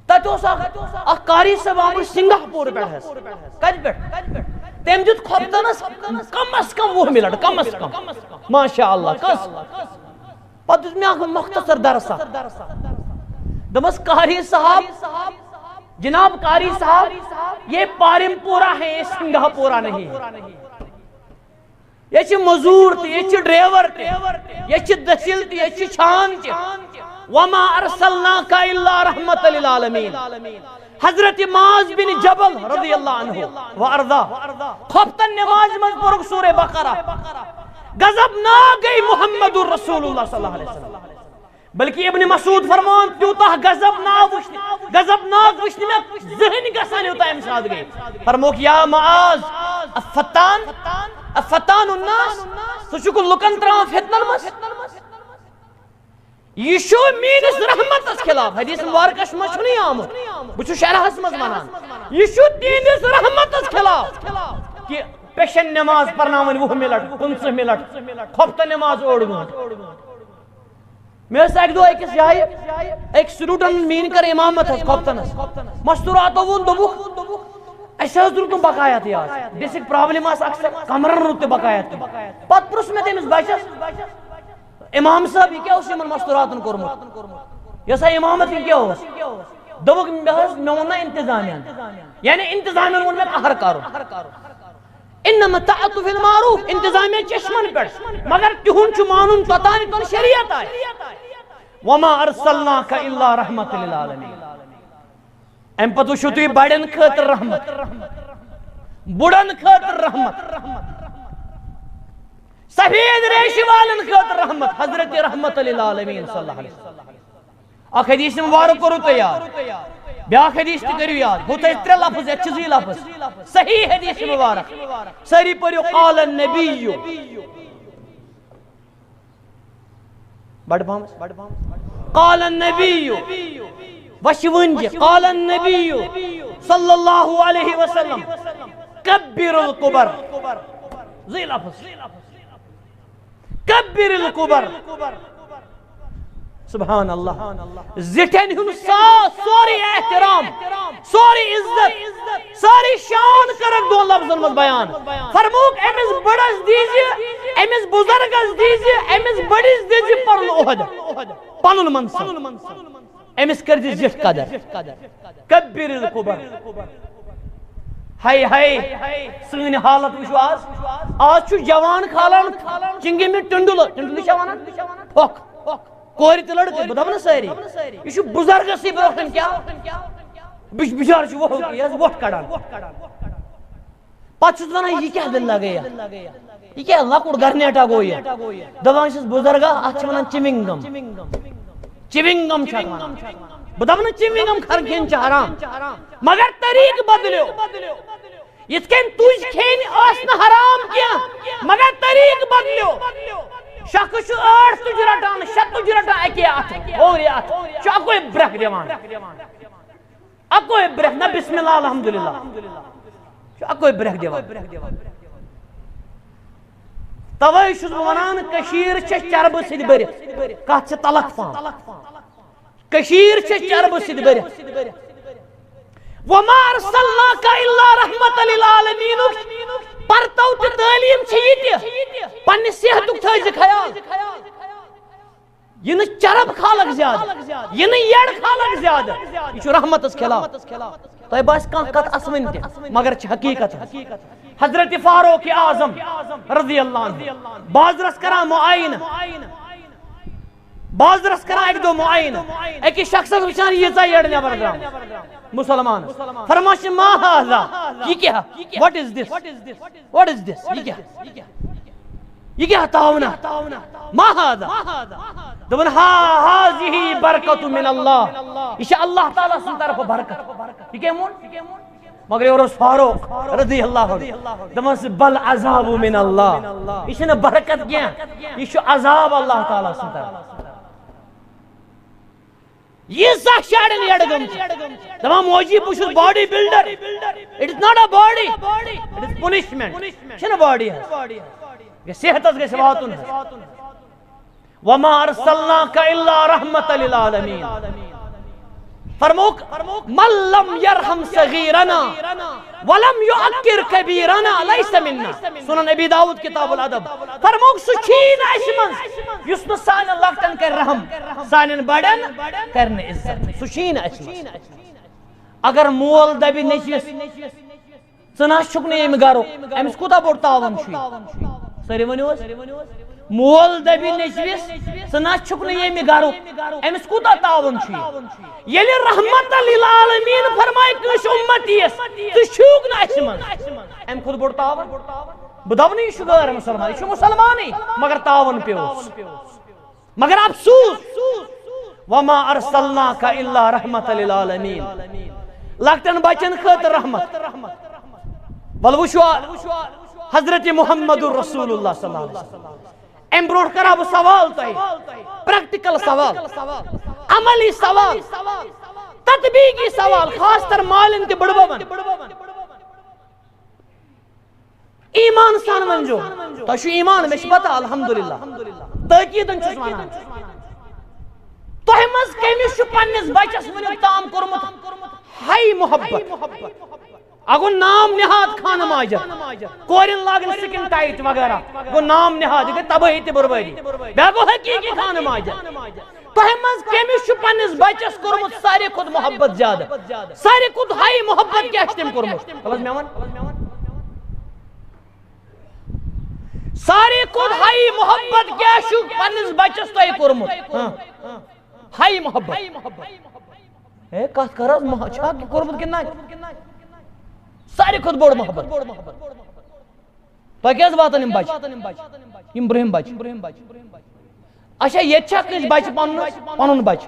تتہِ اوس اکھ، اکھ قاری صٲب آمُت سنگاپور پٮ۪ٹھ حظ۔ کتہِ پٮ۪ٹھ؟ تٔمۍ دیُت خۄفتنس کم از کم وُہ منٹ، کم از کم۔ ماشاء اللہ، کس؟ پتہٕ دیُت مےٚ اکھ مختصر درسا۔ دوٚپمس، "قاری صاحب، جناب قاری صاحب، یہ پارم پورہ ہے، یہ سنگاپورہ نہیں ہے۔" ییٚتہِ چھِ مٔزوٗر تہِ، ییٚتہِ چھِ ڈرایور تہِ، ییٚتہِ چھِ دٔسِل تہِ، ییٚتہِ چھِ چھان تہِ۔ "وما ارسلناک الا رحمت للعالمین۔" حضرت معاذ بن جبل رضی اللہ عنہ و ارضا خۄفتن نمازِ منٛز پوٚرُکھ سورہ بقرہ۔ غضبناک گٔے محمد رسول اللہ صلی اللہ علیہ وسلم۔ بلکہ ابن مسعود فرمان، "تیوٗتاہ غضبناک وٕچھ نہٕ، غضبناک وٕچھ نہٕ مےٚ زٕہٕنۍ گژھان، یوٗتاہ اَمہِ ساتہٕ گٔے۔" فرمووُکھ، "یا معاذ، افتان، افتان الناس، ژٕ چھُکھ لُکن ترٛاوان فتنن منٛز؟" یہِ چھُ میٲنِس رحمتس خلاف۔ حدیث مبارکس منٛز چھُنہٕ یہِ آمُت، بہٕ چھُس شرحس منٛز ونان، یہِ چھُ تِہنٛدِس رحمتس خلاف کہ پیشن نماز پرناوٕنۍ وُہ منٹ، پٕنٛژٕہ منٹ، خۄفتن نماز اوٚڑ گٲنٛٹہٕ۔ مےٚ ٲس اَکہِ دۄہ أکِس جایہِ، أکۍ سٹوڈنٹن میٛٲنۍ کٔر امامت حظ خۄفتنس۔ مستوراتو ووٚن، دوٚپُکھ، "اَسہِ حظ روٗد نہٕ بقایت یاد، بیسک پرابلم آسہٕ اکثر، کمرن روٗد تہِ بقایت کینٛہہ۔" پتہٕ پرُژھ مےٚ تٔمِس بچس، "امام صٲب، یہِ کیٛاہ اوس یِمن مستوراتن کوٚرمُت؟ یہِ ہسا امامت، یہِ کیٛاہ اوس؟" دوٚپُکھ، "مےٚ حظ، مےٚ ووٚن نا انتظامیہ، یعنی انتظامیہ ووٚن مےٚ قہر کرُن۔" انما طاعت فی المعروف، انتظامیہ چشمن پٮ۪ٹھ، مگر تِہُنٛد چھُ مانُن توٚتام یوٚتام شریعت آسہِ۔ وما ارسلناک الا رحمت للعالمین۔ امہِ پتہٕ وٕچھِو تُہۍ بڑٮ۪ن خٲطرٕ رحمت، بُڑن خٲطرٕ رحمت، سفید ریشہِ والٮ۪ن خٲطرٕ رحمت، حضرت رحمت للعالمین صلی اللہ علیہ وسلم۔ اکھ حدیث مبارک کوٚروٕ تۄہہِ یاد، بیٛاکھ حدیث تہِ کٔرِو یاد۔ ہُتھ ٲسۍ ترٛےٚ لفظ، یتھ چھِ زٕے لفظ۔ صحیح حدیث مبارک۔ سٲری پٔرِو، قال النبی۔ بڑٕ پہمس۔ قال النبی۔ وشوٕنجہِ۔ قال النبی صلی اللہ علیہ وسلم، کبر القبر۔ زٕے لفظ۔ کبر القبر۔ سبحان اللہ۔ زِٹھٮ۪ن ہُنٛد سا-، سورُے احترام، سورُے عزت، سٲرٕے شان کٔرٕکھ دۄن لفظن منٛز بیان۔ فرمووُکھ، أمِس بٔڑس دیٖزِ، أمِس بُزرگس دیٖزِ، أمِس بٔڑِس دیٖزِ پنُن عہدٕ، پنُن منصب۔ أمِس کٔرزِ زِٹھ قدر۔ کبر القبر۔ ہاے ہاے، سٲنۍ حالت وٕچھِو آز۔ آز چھُ جوان کھالان چنگمہِ ٹنڈلہٕ، ٹنڈلہٕ چھا ونان؟ پھۄکھ۔ کورِ تہِ لڑکہٕ، بہٕ دپہٕ نہٕ سٲری۔ یہِ چھُ بُزرگسٕے برونٛہہ کَنہِ کیٛاہ؟ بِچ-، بِچارٕ چھُ وۄٹھ، یہِ حظ وۄٹھ کڑان۔ پتہٕ چھُس ونان، یہِ کیٛاہ دٔلیٖلہ گٔیہ؟ یہِ کیٛاہ لۄکُٹ گرنیٹا گوٚو یہِ؟ دپان چھِس بُزرگا، اتھ چھِ ونان chewing gum۔ Chewing gum چھِ اتھ ونان۔ بہٕ دپہٕ نہٕ chewing gum کھر کھیٚنۍ چھِ حرام، مگر طریٖقہٕ بدلیو۔ یِتھ کٔنۍ تُج کھیٚنۍ ٲس نہٕ حرام کینٛہہ، مگر طریٖقہٕ بدلیو۔ شخص چھُ ٲٹھ تُج رٹان، شےٚ تُج رٹان اکے اتھٕ، ہورِ اتھٕ۔ چھُ اکوے برٛکھ دِوان۔ اکوے برٛکھ، نہ بسم اللہ، الحمدللہ۔ چھُ اکوے برٛکھ دِوان۔ توے چھُس بہٕ ونان، کٔشیٖر چھےٚ چربہٕ سۭتۍ بٔرِتھ۔ کتھ چھِ تلخ پہم۔ کٔشیٖر چھےٚ چربہٕ سۭتۍ بٔرِتھ۔ وما ارسلناک الا رحمت للعالمین۔ پرتو تہٕ تعلیٖم چھِ یہِ تہِ۔ پننہِ صحتُک تھٲیزِ خیال۔ یہِ نہٕ چرب کھالکھ زیادٕ، یہِ نہٕ یٔڑ کھالکھ زیادٕ، یہِ چھُ رحمتس خلاف۔ تۄہہِ باسہِ کانٛہہ کتھ اسوٕنۍ تہِ، مگر چھِ حقیقت۔ حضرت فاروق اعظم رضی اللہ عنہ بازرس کران معاینہٕ، بازرس کران اکہِ دۄہ معاینہٕ، أکِس شخصس وٕچھان ییٖژاہ یٔڑ نٮ۪بر درٛامٕژ مسلمانس۔ فرماوان چھِ، ما هذا؟ یہِ کیٛاہ؟ What is this? What is this? یہِ کیٛاہ؟ یہِ کیٛاہ تاونا؟ ما هذا؟ دوٚپُن، ہا، هذه برکة من الله۔ یہِ چھِ اللہ تعالیٰ سٕنٛدِ طرفہٕ برکت۔ یہِ کٔمۍ ووٚن؟ مگر یورٕ اوس فاروق رضی اللہ عنہ دپان، بل عذاب من اللہ، یہِ چھنہٕ برکت کینٛہہ، یہِ چھُ عذاب اللہ تعالیٰ سٕنٛدِ طرفہٕ۔ ییٖژاہ شاڑٮ۪ن یَڈ گٔمٕژ۔ دَپان، موجی، بہٕ چھُس body builder۔ It is not a body, it is punishment۔ چھِنہٕ body حظ۔ یہِ صحتَس گژھِ واتُن حظ۔ وما ارسلناک الا رحمت للعالمین۔ فرموک، من لم یرحم صغیرنا ولم یعقر کبیرنا لیس منا۔ سنن ابی داؤد کتاب الادب۔ فرموک، سُہ چھُیی نہٕ اَسہِ منٛز یُس نہٕ سانٮ۪ن لۄکٹٮ۪ن کرِ رحم، سانٮ۪ن بڑٮ۪ن کرِ نہٕ عزت۔ سُہ چھُیی نہٕ اَسہِ منٛز۔ اگر مول دَپہِ نیٚچوِس، ژٕ نہ چھُکھ نہٕ ییٚمہِ گرُک، أمِس کوٗتاہ بوٚڑ تاوان چھُ یہِ؟ سٲری ؤنِو حظ۔ مول دَپہِ نیٚچوِس، ژٕ نہ چھُکھ نہٕ ییٚمہِ گرُک، أمِس کوٗتاہ تاوان چھُ یہِ؟ ییٚلہِ رحمت للعالمین فرمایہِ کٲنٛسہِ اُمتیَس، ژٕ چھُکھ نہٕ اَسہِ منٛز، اَمہِ کھۄتہٕ بوٚڑ تاوان؟ بہٕ دَپہٕ نہٕ یہِ چھُ غٲر مُسلمان، یہِ چھُ مُسلمانٕے، مگر تاوان پیوٚوُس۔ مگر افسوس، وما ارسلناک الا رحمت للعالمین۔ لۄکٹٮ۪ن بچن خٲطرٕ رحمت۔ ول وٕچھو حضرت محمد رسول اللہ صلی اللہ علیہ وسلم۔ امہِ برونٛٹھ کرٕ ہا بہٕ سوال تۄہہِ، practical سوال، عملی سوال، تطبیقی سوال، خاص طور مالٮ۪ن تہٕ بٕڈببن۔ ایمان سان ؤنۍزیو۔ تۄہہِ چھُ ایمان، مےٚ چھِ پتہ، الحمدللہ۔ تٲکیٖدن چھُس ونان۔ تۄہہِ منٛز کٔمِس چھُ پننِس بچس وٕنیُک تام کوٚرمُت ہاے محبت؟ اکھ گوٚو نام نہاد خانہٕ ماجد، کورٮ۪ن لاگٕنۍ skin tight وغیرہ، گوٚو نام نہاد، یہِ گٔے تبٲہی تہٕ بربٲدی۔ بیٛاکھ گوٚو حقیٖقی خانہٕ ماجد۔ تۄہہِ منٛز کٔمِس چھُ پننِس بچس کوٚرمُت ساروی کھۄتہٕ محبت زیادٕ؟ ساروی کھۄتہٕ ہاے محبت کیٛاہ چھُ تٔمۍ کوٚرمُت؟ وَلہٕ حظ مےٚ وَن۔ ساروی کھۄتہٕ ہاے محبت کیٛاہ چھُ پننِس بچس تۄہہِ کوٚرمُت؟ ہاں۔ ہاے محبت۔ ہے، کتھ کر حظ، مہ-، چھا کوٚرمُت کِنہٕ نہ؟ ساروی کھۄتہٕ بوٚڑ محبت۔ تۄہہِ کیٛازِ واتان یِم بچہِ؟ یِم برٛونٛہِم بچہِ۔ اچھا، ییٚتہِ چھا کٲنٛسہِ بچہِ پنُن، پنُن بچہِ؟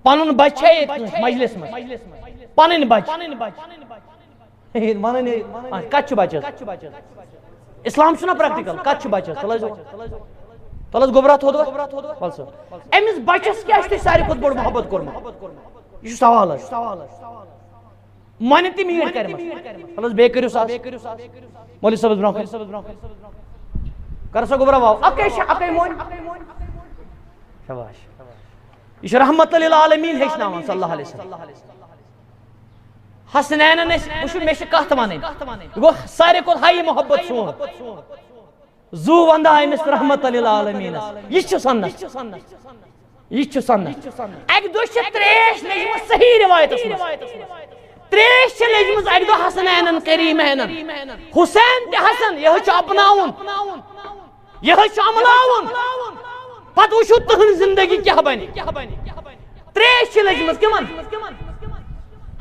پنُن بچہِ چھا ییٚتہِ کٲنٛسہِ مجلس منٛز؟ پنٕنۍ بچہِ۔ ہے، ونان ہے، آ، کتہِ چھُ بچس؟ اسلام چھُنہ practical، کتہِ چھُ بچس؟ تُل حظ، تُل حظ گوٚبرا تھوٚد وۄنۍ۔ وَل سا۔ أمِس بچس کیٛاہ چھُ تۄہہِ ساروی کھۄتہٕ بوٚڑ محبت کوٚرمُت؟ یہِ چھُ سوال حظ۔ مۄنہِ تہِ میٖٹھ کَرِ مَس۔ وَلہٕ حظ، بیٚیہِ کٔرِو سا۔ مولوی صٲبَس برونٛہہ کَنہِ۔ کَر سا گوٚبرا واو۔ اَکٕے چھِ، اَکٕے مۄنۍ۔ شاباش۔ یہِ چھُ رحمت للعالمین ہیٚچھناوان صلی اللہ علیہ وسلم۔ حسنینن أسۍ وٕچھِو، مےٚ چھِ کَتھ وَنٕنۍ۔ یہِ گوٚو ساروی کھۄتہٕ ہاے محبت سون۔ زُو وندا أمِس رحمت للعالمینس۔ یہِ چھُ سنت۔ یہِ چھُ سنت۔ اکہِ دۄہ چھِ تریش لٔجمٕژ صحیح روایتس منٛز۔ تریش چھِ لٔجمٕژ اکہِ دۄہ حسنینن کریمینن۔ حسین تہِ حسن، یہِ چھُ اپناوُن۔ یہِ چھُ عملاوُن۔ پتہٕ وٕچھِو تٕہٕنٛز زندگی کیٛاہ بنہِ۔ تریش چھِ لٔجمٕژ کِمن؟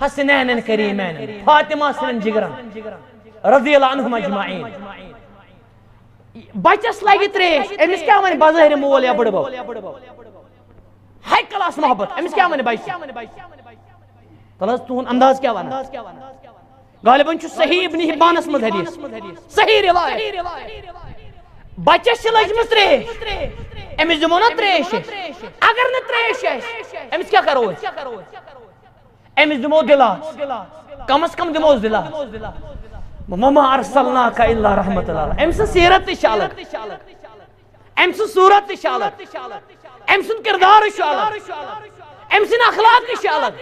حسنینن کریمینن۔ فاطمہ سٕنٛدٮ۪ن جگرن۔ رضی اللہ عنہم اجمعین۔ بچس لگہِ تریش، أمِس کیٛاہ وَنہِ بظٲہرِ مول یا بٕڈبب؟ ہاے کلاس محبت، أمِس کیٛاہ وَنہِ بچہِ؟ تَلہٕ حظ، تُہُنٛد انداز کیٛاہ وَنان؟ غالباً چھُ صحیح ابن حبانس منٛز حدیث، صحیح روایت۔ بچس چھِ لٔجمٕژ تریش، أمِس دِمو نا تریش أسۍ؟ اگر نہٕ تریش آسہِ، أمِس کیٛاہ کرو أسۍ؟ أمِس دِمو دِلاس، کم از کم دِموس دِلاس۔ وما ارسلناک الا رحمت للعالمین۔ أمۍ سٕنٛز سیرت تہِ چھِ الگ، أمۍ سٕنٛز صورت تہِ چھِ الگ، أمۍ سُنٛد کردار چھُ الگ، أمۍ سٕنٛدۍ اخلاق تہِ چھِ الگ،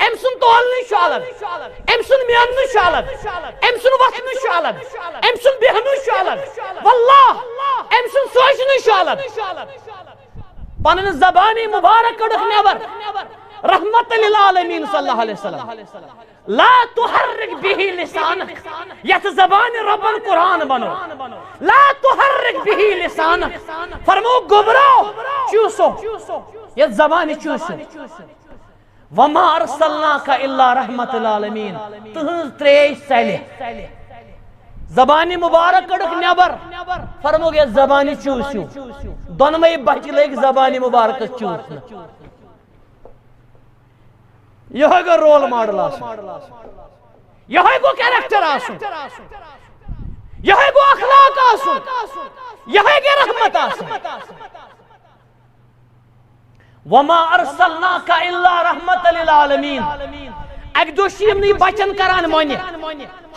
أمۍ سُنٛد تولنہٕ چھُ الگ، أمۍ سُنٛد میننہٕ چھُ الگ، أمۍ سُنٛد وۄتھنہٕ چھُ الگ، أمۍ سُنٛد بیہنہٕ چھُ الگ۔ واللہ، أمۍ سُنٛد سوچنہٕ چھُ الگ۔ پنٕنۍ زبانی مبارک کٔڈٕکھ نٮ۪بر۔ رحمت للعالمین صلی اللہ علیہ وسلم۔ لا تحرک به لسانک۔ یتھ زبانہِ رۄبن قرآن بنو۔ لا تحرک به لسانک۔ فرمو گوٚبراو چوٗسو یتھ زبانہِ چوٗسِو۔ وما ارسلناک الا رحمت للعالمین۔ تٕہٕنٛز تریش ژلہِ۔ زبانہِ مبارک کٔڈٕکھ نٮ۪بر۔ فرمووُکھ، یتھ زبانہِ چوٗسِو۔ دۄنوَے بچہِ لٔگۍ زبانہِ مبارکس چوٗسنہٕ۔ یِہوٚے گوٚو role model آسُن۔ یہے گو کیریکٹر آسن، یہے گو اخلاق آسن، یہے گے رحمت آسن۔ وما ارسلناک الا رحمت للعالمین۔ اکہ دۄہ چھِ یِمنٕے بچن کران مۄنہِ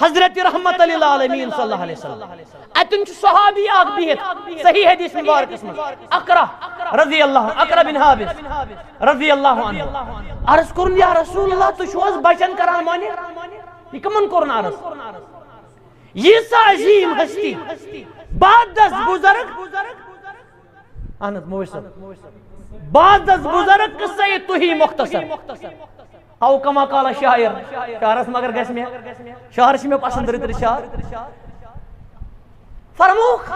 حضرت رحمت للعالمین صلی اللہ علیہ وسلم۔ اتن چھُ صحابی اکھ بِہِتھ صحیح حدیث مبارکس منٛز، اقرع رضی اللہ عنہ، اقرع بن حابس رضی اللہ عنہ۔ عرض کوٚرُن، یا رسول اللہ، تُہۍ چھِو حظ بچن کران مۄنہِ؟ یہِ کمن کوٚرُن عرض؟ ییٖژاہ عظیم ہستی، بعد از بزرگ، اہن حظ، موج صٲب، بعد از بزرگ قصے تُہی مختصر۔ او کما قال شاعر، شعرس مگر گژھِ مےٚ، شعر چھِ مےٚ پسند، رٕتۍ رٕتۍ شعر۔ فرمووُکھ،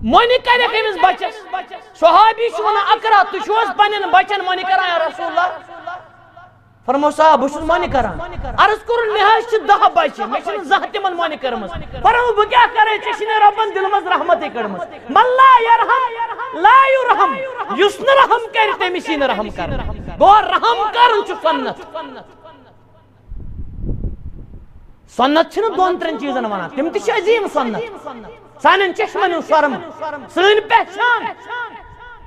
مۄنہِ کرٮ۪کھ أمِس بچس۔ صحابی چھُ ونان، اقرع، تُہۍ چھِو حظ پننٮ۪ن بچن مۄنہِ کران، یا رسول اللہ؟ فرموو، صاحب، بہٕ چھُس مۄنہِ کران۔ عرض کوٚرُن، مےٚ حظ چھِ دَہ بچہِ، مےٚ چھِنہٕ زانٛہہ تِمن مۄنہِ کٔرمٕژ۔ فرموو، بہٕ کیٛاہ کرے، ژےٚ چھِ نہٕ رۄبن دِلہٕ منٛز رحمتٕے کٔڑمٕژ۔ من لا یرحم لا یرحم، یُس نہٕ رحم کرِ، تٔمِس یی نہٕ رحم کرنہٕ۔ گوٚو، رحم کرُن چھُ سنت۔ سنت چھِنہٕ دۄن ترٛٮ۪ن چیٖزن ونان، تِم تہِ چھِ عظیٖم سنت۔ سانٮ۪ن چشمن ہُنٛد سۄرمہٕ، سٲنۍ پہچان۔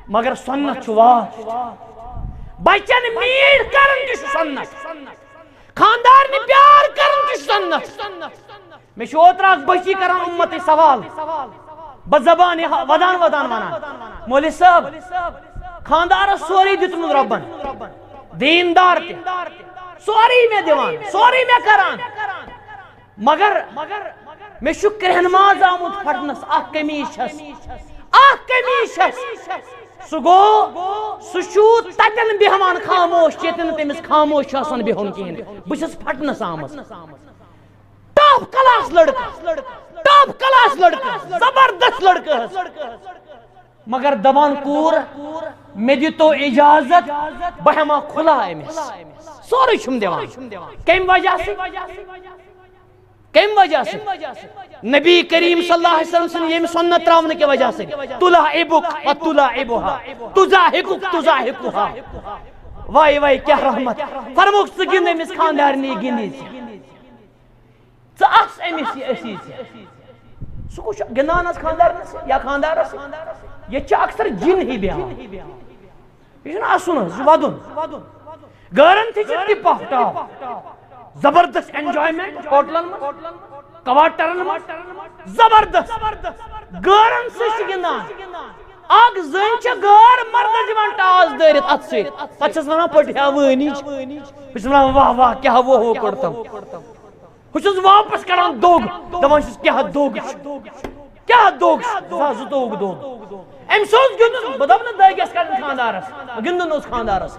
مگر سنت چھُ واٹھ۔ بچن میٖٹھۍ کرُن تہِ چھُ سنت۔ خاندارنہِ پیار کرُن تہِ چھُ سنت۔ مےٚ چھُ اوترٕ اکھ بچی کران اُمتٕے سوال، بہٕ زبانہِ ہا-، ودان ودان ونان، مولوی صٲب، خاندارس سورُے دیُتمُت رۄبن، دیٖندار تہِ، سورُے مےٚ دِوان، سورُے مےٚ کران، مگر مےٚ چھُ کرٛٮ۪ہن ماز آمُت پھٹنس، اکھ کمی چھس، اکھ کمی چھس۔ سُہ گوٚو، سُہ چھُ تتٮ۪ن بیہوان خاموش، ییٚتٮ۪ن نہٕ تٔمِس خاموش چھُ آسان بِہُن کِہیٖنۍ۔ بہٕ چھُس پھٹنس آمٕژ۔ ٹاپ کلاس لڑکہٕ، ٹاپ کلاس لڑکہٕ، زبردست لڑکہٕ حظ۔ مگر دپان، کوٗر، مےٚ دِتو اجازت، بہٕ ہٮ۪مہٕ ہا کھُلا أمِس۔ سورُے چھُم دِوان۔ کمہِ وجہ سۭتۍ؟ کمہِ وجہ سۭتۍ؟ نبی کریم صلی اللہ علیہ وسلم سٕنٛدِ ییٚمہِ سنت ترٛاونہٕ کہِ وجہ سۭتۍ۔ تُلاعبک و تُلاعبہا، تُضاحکک تُضاحکہا۔ واے واے، کیٛاہ رحمت۔ فرمووُکھ، ژٕ گِنٛد أمِس خانٛدارنہِ، گِنٛدی ژٕ۔ ژٕ اَس أمِس یہِ، أسی ژےٚ۔ سُہ کُس چھُ گِنٛدان حظ خانٛدارنَس یا خانٛدارَس؟ ییٚتہِ چھِ اکثر جِن ہی بیٚہوان۔ یہِ چھُنہٕ اَسُن حظ، یہِ چھُ وَدُن۔ گٲرَن تہِ چھِ ٹِپ آف ٹاپ۔ زبردست enjoyment ہوٹلَن منٛز، کوارٹرَن منٛز۔ زبردست۔ گٲرَن سۭتۍ چھِ گِنٛدان۔ اَکھ زٔنۍ چھےٚ گٲر مردَس دِوان ٹاس دٲرِتھ اَتھٕ سۭتۍ۔ پَتہٕ چھَس وَنان، "پٔٹھیا وٲنِج۔" بہٕ چھُس وَنان، "واہ واہ، کیٛاہ ووہو کوٚڑتَم۔" بہٕ چھُس واپس کڑان دوٚگ، دپان چھُس، "کیٛاہ دوٚگ چھُ؟ کیٛاہ دوٚگ چھُ؟" زٕ ہتھ زٕتووُہ دوٚگ۔ أمۍ سُہ اوس گِنٛدُن، بہٕ دپہٕ نہٕ دٲگِس کڑُن خانٛدارس، گِنٛدُن اوس خانٛدارس۔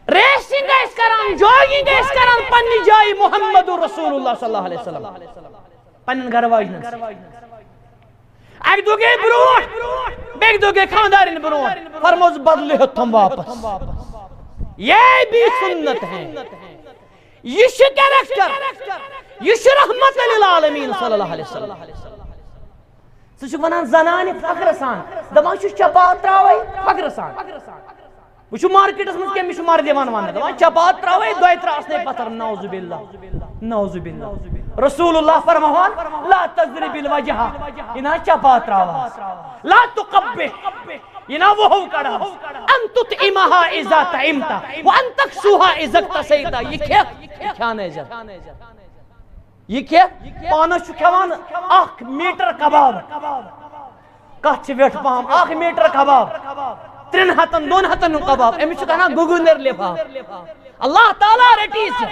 ریسنگ ٲسۍ کران، جاگنگ ٲسۍ کران پننہِ جایہِ محمد رسول اللہ صلی اللہ علیہ وسلم، پننٮ۪ن گرٕ واجنٮ۪ن سۭتۍ۔ اکہِ دۄہ گٔے برونٛٹھ، بیٚکہِ دۄہ گٔے خانٛدارِنۍ برونٛٹھ، فرمووُس، "بدلہٕ ہیوٚتتھم واپس۔ یہ بھی سنت ہے۔" یہِ چھُ کیریکٹر، یہِ چھُ رحمت للعالمین صلی اللہ علیہ وسلم۔ ژٕ چھُکھ ونان زنانہِ فخر سان، دپان چھُ چپاو تراوے فخر سان۔ وٕچھِو مارکیٹس منٛز کیٛاہ، مےٚ چھُ مرد یِوان وننہٕ، دپان چپاو تراوے دۄیہِ ترٛےٚ آسنے پتھر، نعوذ باللہ، نعوذ باللہ۔ رسول اللہ فرماوان، "لا تضرب الوجہ"، یہِ نہ چپاو تراوہس، "لا تقبح"، یہِ نہ وہو کڑہس، "ان تطعمها اذا طعمت، وان تکسوها اذا اکتسیت"، یہِ کھیٚکھ، یہِ کھیانٲوزٮ۪ن۔ یہِ کھیٚکھ، پانس چھُ کھٮ۪وان اکھ میٹر کباب۔ کتھ چھِ ویٹھ پہم، اکھ میٹر کباب۔ ترٛٮ۪ن ہتن، دۄن ہتن ہُنٛد کباب، أمِس چھُ کران گُگُنر لفاف۔ اللہ تعالیٰ رٔٹی ژٕ۔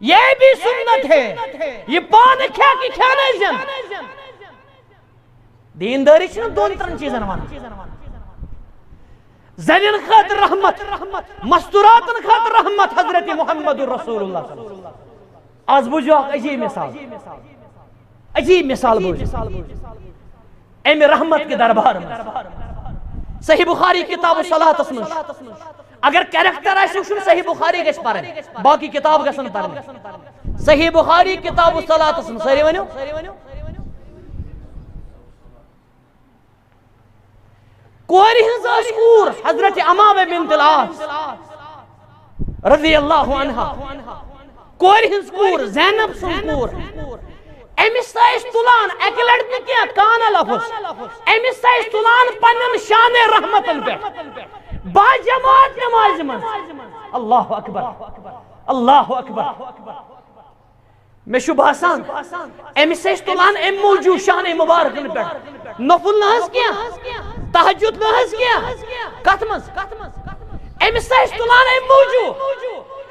یہ بھی سنت ہے، یہِ پانہٕ کھیٚکھ، یہِ کھیانٲوزٮ۪ن۔ دیندٲری چھِنہٕ دۄن ترٛٮ۪ن چیٖزن ونان۔ زنٮ۪ن خٲطرٕ رحمت، مستوراتن خٲطرٕ رحمت، حضرت محمد رسول اللہ صلی اللہ علیہ وسلم۔ آز بوٗزِو اکھ عجیٖب مثال، عجیٖب مثال بوٗزِو۔ امہِ رحمت کہِ دربار منٛز۔ صحیح بخاری کتاب الصلاۃ منٛز۔ اگر کیریکٹر آسہِ وٕچھُن، صحیح بخاری گژھِ پرٕنۍ، باقی کتاب گژھن پرٕنۍ۔ صحیح بخاری کتاب الصلاۃ منٛز، سٲری ؤنِو۔ کورِ ہٕنٛز ٲس کوٗر، حضرت امامہ بنت العاص رضی اللہ عنہا۔ کورِ ہٕنٛز کوٗر، زینب سٕنٛز کوٗر، أمِس ٲسۍ تُلان اَکہِ لَٹہِ نہٕ کینٛہہ، کانہ لفظ، أمِس ٲسۍ تُلان پننٮ۪ن شانِ رحمتن پٮ۪ٹھ۔ با جماعت نمازِ منٛز۔ اللہ اکبر، اللہ اکبر۔ مےٚ چھُ باسان، أمِس ٲسۍ تُلان اَمہِ موٗجوٗب شانِ مُبارکَن پٮ۪ٹھ۔ نفل نہ حظ کینٛہہ، تہجد نہ حظ کینٛہہ۔ کَتھ منٛز؟ أمِس ٲسۍ تُلان اَمہِ موٗجوٗب۔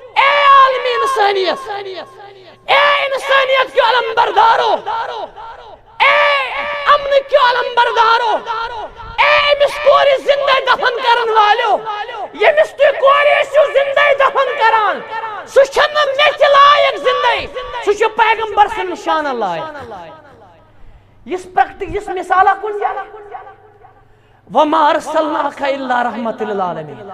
اے عالمِ اِنسٲنیت، اے اِنسٲنیت کیو علم بردارو، اے امن کیو علم بردارو، اے أمِس کورِ زندے دفن کرن والیو، ییٚمِس تُہۍ کورِ ٲسِو زندے دفن کران، سُہ چھُنہٕ مےٚ تہِ لایق زندے، سُہ چھُ پیغمبر سٕنٛدِ شانہ لایق۔ یِژھ پریکٹس، یِژھ مثالہ کُنہِ جایہِ؟ وما ارسلناک الا رحمت للعالمین۔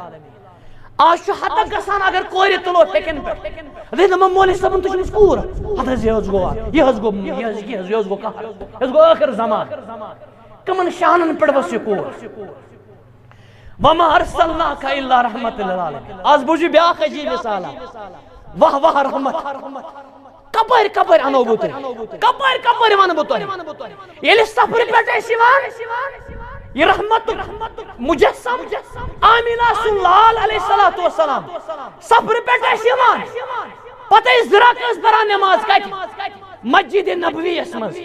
آز چھُ ہتک گژھان اگر کورِ تُلو فیکن پٮ۪ٹھ۔ دَپہِ دَپان مولوی صٲبن تُج أمِس کوٗر۔ ہتہٕ حظ یہِ حظ گوٚو، یہِ حظ گوٚو، یہِ حظ، یہِ حظ، یہِ حظ گوٚو قہر۔ یہِ حظ گوٚو ٲخر زمان۔ کٕمن شانن پٮ۪ٹھ ؤژھ یہِ کوٗر؟ وما ارسلناک الا رحمت للعالمین۔ آز بوٗزِو بیٛاکھ عجیٖب مثالہ۔ واہ واہ رحمت۔ کپٲرۍ کپٲرۍ انو بہٕ تُہۍ؟ کپٲرۍ کپٲرۍ ونہٕ بہٕ تۄہہِ؟ ییٚلہِ سفرٕ پٮ۪ٹھ ٲسۍ یِوان، یہِ رحمتُک مجسم آمینہ سُنٛد لال علیہ الصلوۃ والسلام سفرٕ پٮ۪ٹھ ٲسۍ یِوان، پتہٕ ٲسۍ زٕ رکعت پران نماز کتہِ؟ مسجد نبوی یس منٛز۔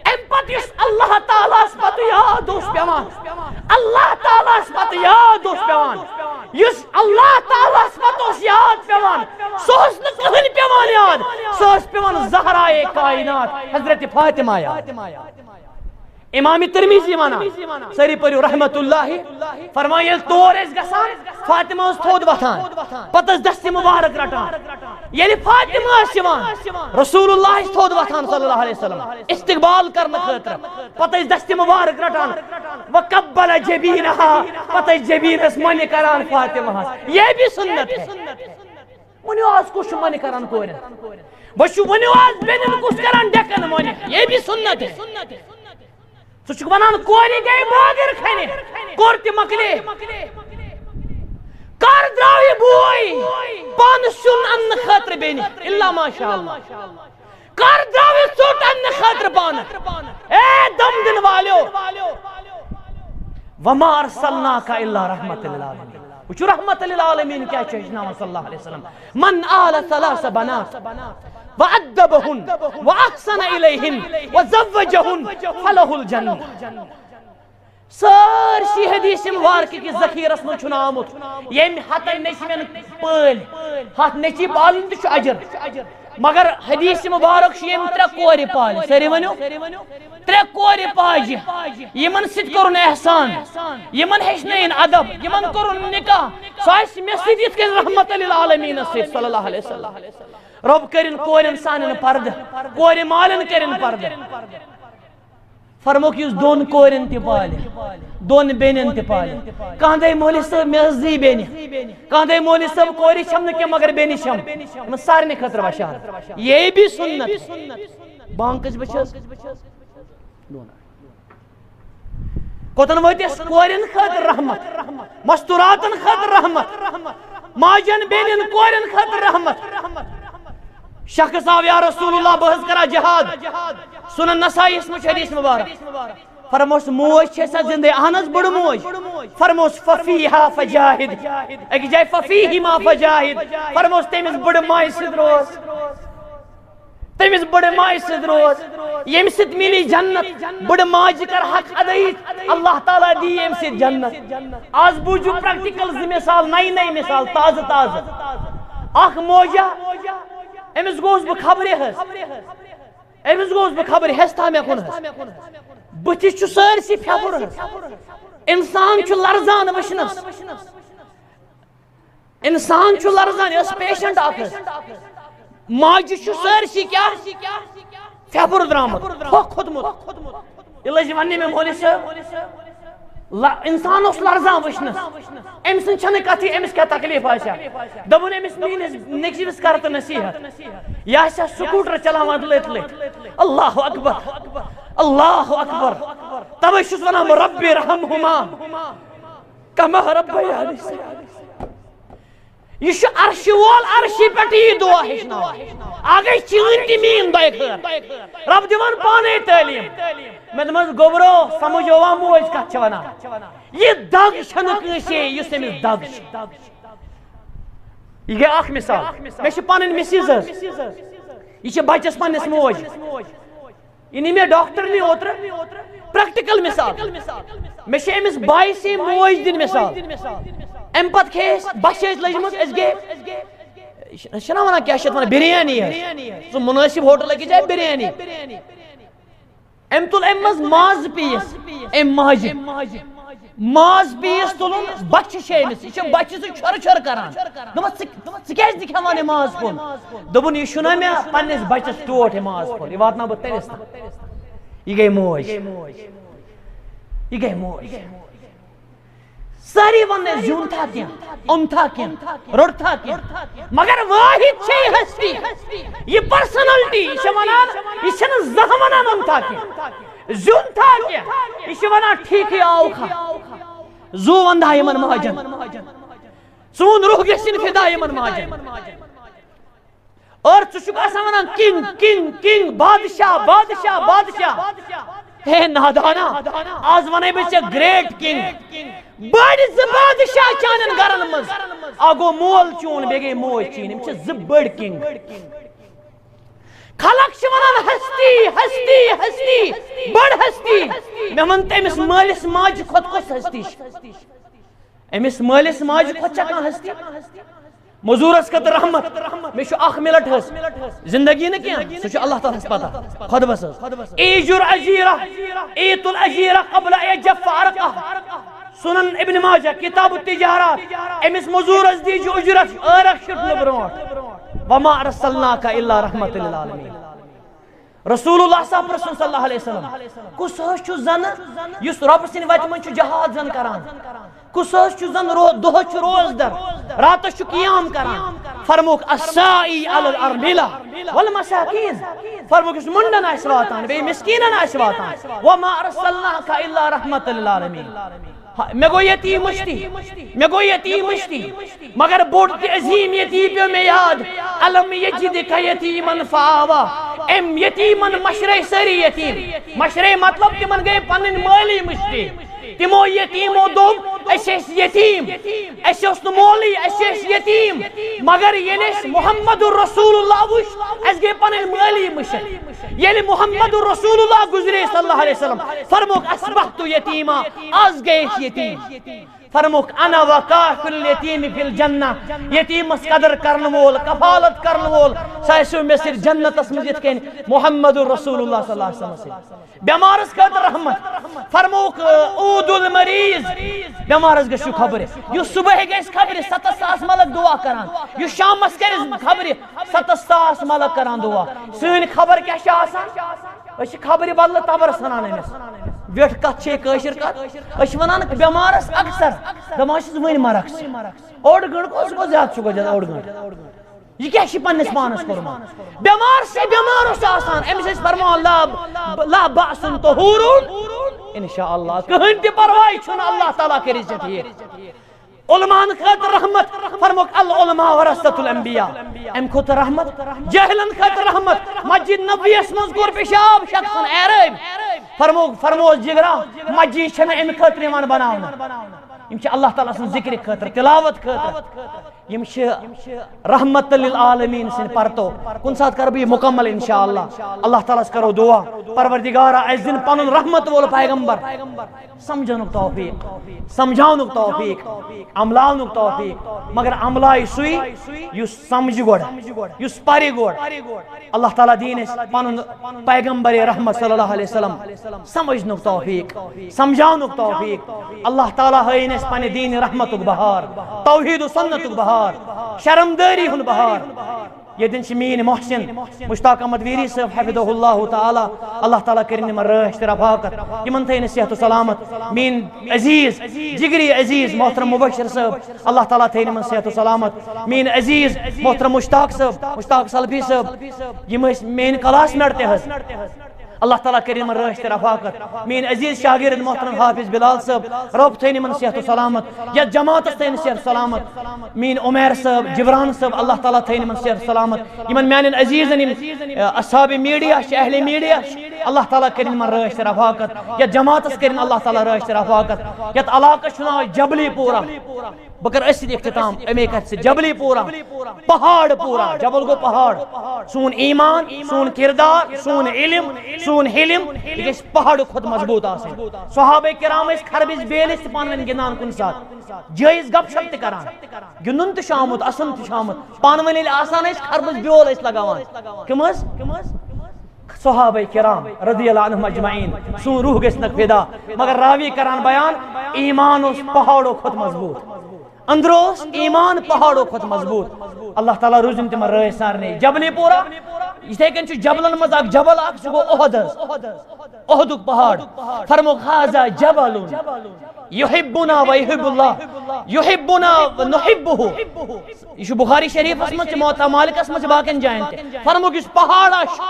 امہِ پتہٕ یُس اللہ تعالیٰ ہس پتہٕ یاد اوس پٮ۪وان، اللہ تعالیٰ ہس پتہٕ یاد اوس پٮ۪وان، یُس اللہ تعالیٰ ہس پتہٕ اوس یاد پٮ۪وان، سُہ اوس نہٕ کٕہٕنۍ پٮ۪وان یاد، سُہ اوس پٮ۪وان زہرائے کائنات حضرت فاطمہ یاد۔ امام ترمذی ونان، سٲری پٔرِو رحمت اللہ، فرمان ییٚلہِ تور ٲسۍ گژھان، فاطمہ ٲس تھوٚد وۄتھان، پتہٕ ٲس دستِ مبارک رٹان۔ ییٚلہِ فاطمہ ٲس یِوان، رسول اللہ ٲسۍ تھوٚد وۄتھان صلی اللہ علیہ وسلم استقبال کرنہٕ خٲطرٕ، پتہٕ ٲسۍ دستِ مبارک رٹان، وقبل جبینہا، پتہٕ ٲسۍ جبینس منہِ کران فاطمہ ہس۔ یہ بھی سنت ہے۔ ؤنِو آز کُس چھُ منہِ کران کورٮ۪ن؟ وۄنۍ چھُ ؤنِو آز بیٚنٮ۪ن کُس کران ڈٮ۪کن منہِ؟ یہ بھی سنت ہے۔ ژٕ چھُکھ ونان کورِ گٔے بٲگِر کھنہِ، کوٚر تہِ مۄکلے۔ کر درٛاو یہِ بوے پانہٕ سیُن اننہٕ خٲطرٕ بیٚنہِ؟ الا ماشاء اللہ۔ کر درٛاو یہِ ژوٚٹ اننہٕ خٲطرٕ پانہٕ؟ اے دم دِنہٕ والیو، وما ارسلناک الا رحمت للعالمین۔ وٕچھِو رحمت للعالمین کیٛاہ چھُ ہیٚچھناوان صلی اللہ علیہ وسلم۔ من آل ثلاث بنات وادبہن واحسن الیہن وزوجہن فلہ الجنہ۔ سٲرسٕے حدیث مبارکہٕ کِس ذخیرس منٛز چھُنہٕ آمُت، ییٚمۍ ہتن نیٚچوٮ۪ن پٲلۍ، ہتھ نیٚچی پالٕنۍ تہِ چھُ اجر، مگر حدیث مبارک چھُ ییٚمۍ ترٛےٚ کورِ پالہِ۔ سٲری ؤنِو، ترٛےٚ کورِ پاجہِ، یِمن سۭتۍ کوٚرُن احسان، یِمن ہیٚچھنٲیِن ادب، یِمن کوٚرُن نکاح، سُہ آسہِ مےٚ سۭتۍ یِتھ کٔنۍ رحمت للعالمینس سۭتۍ صلی اللہ علیہ وسلم۔ رۄب کٔرِن کورٮ۪ن سانٮ۪ن پردٕ، کورِ مالٮ۪ن کٔرِن پردٕ۔ فرموکھ یُس دۄن کورٮ۪ن تہِ پالہِ، دۄن بیٚنٮ۪ن تہِ پالہِ۔ کانٛہہ دَپہِ مولوی صٲب مےٚ ٲس زٕے بیٚنہِ، کانٛہہ دَپہِ مولوی صٲب کورِ چھَم نہٕ کینٛہہ مگر بیٚنہِ چھَم۔ یِمن سارنٕے خٲطرٕ بشارت۔ یہ بھی سنت۔ بانگ کٔژِ بجہِ چھِ حظ؟ دۄن۔ کوٚتن وٲتۍ أسۍ؟ کورٮ۪ن خٲطرٕ رحمت، مستوراتن خٲطرٕ رحمت، ماجن بیٚنٮ۪ن کورٮ۪ن خٲطرٕ رحمت۔ شخص آو، یا رسول اللہ، بہٕ حظ کرا جہاد۔ سنن نسائیس منٛز چھُ حدیث مبارک۔ فرموس، موج چھےٚ سا زندے؟ اہن حظ، بٕڑٕ موج۔ فرموس، ففیہا فجاہد۔ أکِس جایہِ ففیہما فجاہد۔ فرموس، تٔمِس بٕڑٕ ماجہِ سۭتۍ روز۔ تٔمِس بٕڑٕ ماجہِ سۭتۍ روز، ییٚمہِ سۭتۍ میلی جنت۔ بٕڑٕ ماجہِ کر حق ادٲیی، اللہ تعالیٰ دی ییٚمہِ سۭتۍ جنت۔ آز بوٗزِو پریکٹیکل زٕ مثال، نَیہِ نَیہِ مثال، تازٕ تازٕ۔ اکھ موجہ، أمِس گوس بہٕ خبرِ حظ، أمِس گوس بہٕ خبرِ حظ، تھا مےٚ کُن حظ۔ بٕتھِس چھُ سٲرسٕے پھٮ۪پُر حظ، انسان چھُ لرزان وٕچھنس۔ انسان چھُ لرزان، یہِ ٲس پیشنٹ اکھ حظ۔ ماجہِ چھُ سٲرسٕے کیٛاہ؟ پھٮ۪پُر درٛامُت، پھۄکھ کھوٚتمُت۔ یہِ لٔج وننہِ مےٚ مولوی صٲب، ل-، انسان اوس لرزان وٕچھنس۔ أمۍ سٕنٛز چھنہٕ کتھٕے، أمِس کیٛاہ تکلیف آسہِ ہا۔ دوٚپُن أمِس میٛٲنِس نیٚچوِس کر تہٕ نصیحت۔ یہِ آسہِ ہا سکوٗٹر چلاوان لٔتۍ لٔتۍ۔ اللہ اکبر، اللہ اکبر۔ توے چھُس ونان بہٕ، رب ارحمہما کما ربیانی صغیرا۔ یہ چھُ عرشہِ وول، عرشہِ پٮ۪ٹھ یی دعا ہیٚچھناوان۔ اکھ گٔے چٲنۍ تہِ میٲنۍ دۄیہِ خٲر۔ رب دِوان پانے تعلیٖم۔ مےٚ دوٚپمَس، گوٚبرو، سمجھ یِوان موج کتھ چھِ ونان؟ یہِ دگ چھنہٕ کٲنٛسے، یُس أمِس دگ چھِ۔ یہِ گٔے اکھ مثال۔ مےٚ چھِ پنٕنۍ مسز حظ۔ یہِ چھِ بچس پننِس موج۔ یہِ نی مےٚ ڈاکٹر نی اوترٕ۔ پریکٹیکل مثال۔ مےٚ چھِ أمِس بایہِ سٕے موج دِنۍ مثال۔ امہِ پتہٕ کھے أسۍ بچہِ ٲسۍ لٔجمٕژ، أسۍ گٔے، چھِنہ ونان، کیٛاہ چھِ اتھ ونان، بریانی حظ۔ سُہ منٲسب ہوٹل أکِس جایہِ بریانی۔ أمۍ تُل اَمہِ منٛز ماز پیٖس، أمۍ ماجہِ۔ ماز پیٖس تُلُن، بچہِ چھِ أمِس، یہِ چھِ بچہِ سۭتۍ چھۄرٕ چھۄرٕ کران۔ دوٚپمَس، "ژٕ، ژٕ کیٛازِ تہِ کھٮ۪وان یہِ ماز پھوٚل؟" دوٚپُن، "یہِ چھُنہ مےٚ پننِس بچس ٹوٹھ یہِ ماز پھوٚل، یہِ واتناو بہٕ تٔمِس تام۔" یہِ گٔے موج۔ یہِ گٔے موج۔ سٲری وننَے، زیُن تھا کینٛہہ، اوٚن تھا کینٛہہ، روٚٹ تھا کینٛہہ، مگر واحد چھے ہستی، یہِ پرسنلٹی، یہِ چھِ ونان، یہِ چھِنہٕ زانٛہہ ونان اوٚن تھا کینٛہہ، زیُن تھا کینٛہہ، یہِ چھِ ونان ٹھیٖکھٕے آو کھا۔ زُو وندہا یِمن ماجن، سون روح گژھِ نہٕ فدا یِمن ماجن۔ اور ژٕ چھُکھ آسان ونان، "کنگ، کنگ، کنگ، بادشاہ، بادشاہ، بادشاہ۔" ہے نادانا، آز ونے بہٕ ژےٚ گریٹ کنگ۔ بٔڑۍ زٕ بادشاہ چانٮ۪ن گرن منٛز۔ اکھ گوٚو مول چون، بیٚیہِ گٔے موج چٲنۍ۔ یِم چھِ زٕ بٔڑۍ کنگ۔ خلق چھِ ونان، "ہستی، ہستی، ہستی، بٔڑ ہستی۔" مےٚ ووٚن، تٔمِس مٲلِس ماجہِ کھۄتہٕ کۄس ہستی چھِ؟ أمِس مٲلِس ماجہِ کھۄتہٕ چھا کانٛہہ ہستی؟ مزورس خٲطرٕ رحمت۔ مےٚ چھُ اکھ منٹ حظ۔ زندگی نہٕ کینٛہہ، سُہ چھُ اللہ تعالیٰ ہس پتہ۔ خۄدبس حظ۔ ایجر اجیرہ، ایت الاجیرہ قبل ان یجف عرقہ۔ سنن ابن ماجہ، کتاب التجارات۔ أمِس مزورس دیٖزِ اجرت عٲرق شیٹنہٕ برونٛٹھ۔ وما ارسلناک الا رحمت للعالمین۔ رسول اللہ صاحب پرٛژھُن صلی اللہ علیہ وسلم، کُس حظ چھُ زنہٕ یُس رۄب سٕنٛدِ وتہِ منٛز چھُ جہاد زن کران؟ کُس حظ چھُ زن رو-، دۄہس چھُ روزدر، راتس چھُ قیام کران؟ فرموکھ، "الساعی علی الارملہ والمساکین۔" فرموکھ، یُس مُنڈن آسہِ واتان، بیٚیہِ مسکیٖنن آسہِ واتان۔ "وما ارسلناک الا رحمت للعالمین۔" ہا، مےٚ گوٚو یتیٖم مٔشتٕے، مےٚ گوٚو یتیٖم مٔشتٕے، مگر بوٚڑ تہِ عظیٖم یتیٖم پیوٚو مےٚ یاد۔ الم یجدک یتیما فآوا۔ أمۍ یتیٖمن مشرے سٲری یتیٖم۔ مشرے مطلب تِمن گٔے پنٕنۍ مٲلی مٔشتٕے۔ تِمو یتیٖمو دوٚپ، "أسۍ ٲسۍ یتیٖم، اَسہِ اوس نہٕ مولٕے، أسۍ ٲسۍ یتیٖم۔" مگر ییٚلہِ اَسہِ محمد رسول اللہ وٕچھ، اَسہِ گٔے پنٕنۍ مٲلی مٔشِتھ۔ ییٚلہِ محمد رسول اللہ گُزرے صلی اللہ علیہ وسلم، فرموکھ، "اصبحت یتیما"، آز گٔے أسۍ یتیٖم۔ فرموکھ، "انا وکافل الیتیم فی الجنہ"، یتیٖمس قدر کرن وول، کفالت کرن وول، سُہ آسیو مےٚ سۭتۍ جنتس منٛز یِتھ کٔنۍ محمد رسول اللہ صلی اللہ علیہ وسلم سۭتۍ۔ بٮ۪مارس خٲطرٕ رحمت۔ فرموکھ، "عودوا المریض"، بٮ۪مارس گٔژھِو خبرِ۔ یُس صبحٲے گژھِ خبرِ، ستتھ ساس ملک دعا کران، یُس شامس کرِ خبرِ، ستتھ ساس ملک کران دعا۔ سٲنۍ خبر کیٛاہ چھِ آسان؟ أسۍ چھِ خبرِ بدلہٕ تبر سنان أمِس۔ ویٹھ کتھ چھے کٲشِر کتھ۔ أسۍ چھِ ونان بٮ۪مارس اکثر، دپان چھِس، "وٕنۍ مرکھ ژٕ۔" اوٚڑ گٲنٛٹہٕ گوٚو، سُہ گوٚو زیادٕ، سُہ گوٚو زیادٕ اوٚڑ گٲنٛٹہٕ۔ یہِ کیٛاہ چھِ پننِس پانس کوٚرمُت؟ بٮ۪مار سے بٮ۪مار اوس آسان، أمِس ٲسۍ فرماوان، "لا، لا بأس طہور، ان شاء اللہ، کٕہٕنۍ تہِ پرواے چھُنہٕ، اللہ تعالیٰ کٔرِو ژےٚ ٹھیٖک۔" علماءن خٲطرٕ رحمت، فرموکھ، "العلماء ورثۃ الانبیاء"۔ امہِ کھۄتہٕ رحمت، جاہلن خٲطرٕ رحمت۔ مسجد نبویس منٛز کوٚر پیشاب شخصن اعرٲبۍ۔ فرموکھ، فرموس، "جگرا، مسجد چھنہٕ امہِ خٲطرٕ یِوان بناونہٕ۔ یِم چھِ اللہ تعالیٰ سٕنٛز ذکرِ خٲطرٕ، تلاوت خٲطرٕ۔ یِم چھِ رحمت للعالمین سٕنٛدۍ پرتو۔" کُنہِ ساتہٕ کرٕ بہٕ یہِ مکمل انشاءاللہ۔ اللہ تعالیٰ ہس کرو دعا، "پروردگارا، اسہِ دِن پنُن رحمت وول پیغمبر۔" سمجھنُک توفیق، سمجھاونُک توفیق، عملاونُک توفیق، مگر عملایہِ سُے یُس سمجھِ گۄڈٕ، یُس پرِ گۄڈٕ۔ اللہ تعالیٰ دِیِن اَسہِ پنُن پیغمبر رحمت صلی اللہ علیہ وسلم سمجھنُک توفیق، سمجھاونُک توفیق۔ اللہ تعالیٰ ہٲیِن اَسہِ پننہِ دیٖنہِ رحمتُک بہار، توحید و سنتُک بہار، شرمدٲری ہُنٛد بہار۔ ییٚتٮ۪ن چھِ میٛٲنۍ محسن مشتاق احمد ویری صٲب حفظہ اللہ تعالیٰ، اللہ تعالیٰ کٔرِن یِمن رٲچھ تہٕ رفاقت، یِمن تھٲیِن صحت و سلامت۔ میٛٲنۍ عزیز، جگری عزیز محترم مبشر صٲب، اللہ تعالیٰ تھٲیِن یِمن صحت و سلامت۔ میٛٲنۍ عزیز محترم مشتاق صٲب، مشتاق سلفی صٲب، یِم ٲسۍ میٛٲنۍ کلاس میٹ تہِ حظ۔ اللہ تعالیٰ کٔرِنۍ یِمن رٲچھ تہٕ رفاقت۔ میٲنۍ عزیز شاگرد محترم حافظ بلال صٲب، رۄب تھٲینۍ یِمن صحت و سلامت، یتھ جماعتس تھٲینۍ صحت و سلامت۔ میٲنۍ عمیر صٲب، جبران صٲب، اللہ تعالیٰ تھٲینۍ یِمن صحت و سلامت۔ یِمن میانٮ۪ن عزیزن، یِم، اہ، اصحاب میڈیا چھِ، اہل میڈیا چھِ، اللہ تعالیٰ کٔرِنۍ یِمن رٲچھ تہٕ رفاقت۔ یتھ جماعتس کٔرِنۍ اللہ تعالیٰ رٲچھ تہٕ رفاقت۔ یتھ علاقس چھُ ناو جبلی پورہ۔ بہٕ کرٕ أتھۍ سۭتۍ اختتام اَمے کتھِ سۭتۍ۔ جبلی پورہ، پہاڑ پورہ، جبل گوٚو پہاڑ۔ سون ایمان، سون کردار، سون علم، سون حلم، یہِ گژھِ پہاڑٕ کھۄتہٕ مضبوط آسٕنۍ۔ صحابہ کرام ٲسۍ خربٕز بیلۍ ٲسۍ تہِ پانہٕ ؤنۍ گِنٛدان کُنہِ ساتہٕ، جٲیز گپ شپ تہِ کران۔ گِنٛدُن تہِ چھُ آمُت، اَسُن تہِ چھُ آمُت، پانہٕ ؤنۍ ییٚلہِ آسان ٲسۍ، خربٕز بیول ٲسۍ لگاوان۔ کٕم حظ؟ صحابہ کرام رضی اللہ عنہم اجمعین، سون روح گژھِ نہٕ فدا۔ مگر راوی کران بیان، ایمان اوس پہاڑو کھۄتہٕ مضبوط۔ أنٛدرٕ اوس ایمان پہاڑو کھۄتہٕ مضبوط۔ اللہ تعالیٰ روٗزِن تِمن رٲچھ سارنٕے۔ جبلی پورہ، یِتھے کٔنۍ چھُ جبلن منٛز اکھ جبل اکھ، سُہ گوٚو احد حظ۔ احدُک پہاڑ۔ فرمووُکھ، "ھذا جبل یحبنا و یحب اللہ، یحبنا و نحبہ۔" یہِ چھُ بخاری شریفس منٛز تہِ، موطا مالکس منٛز تہِ، باقین جاین تہِ۔ فرمووُکھ، یُس پہاڑ آسہِ،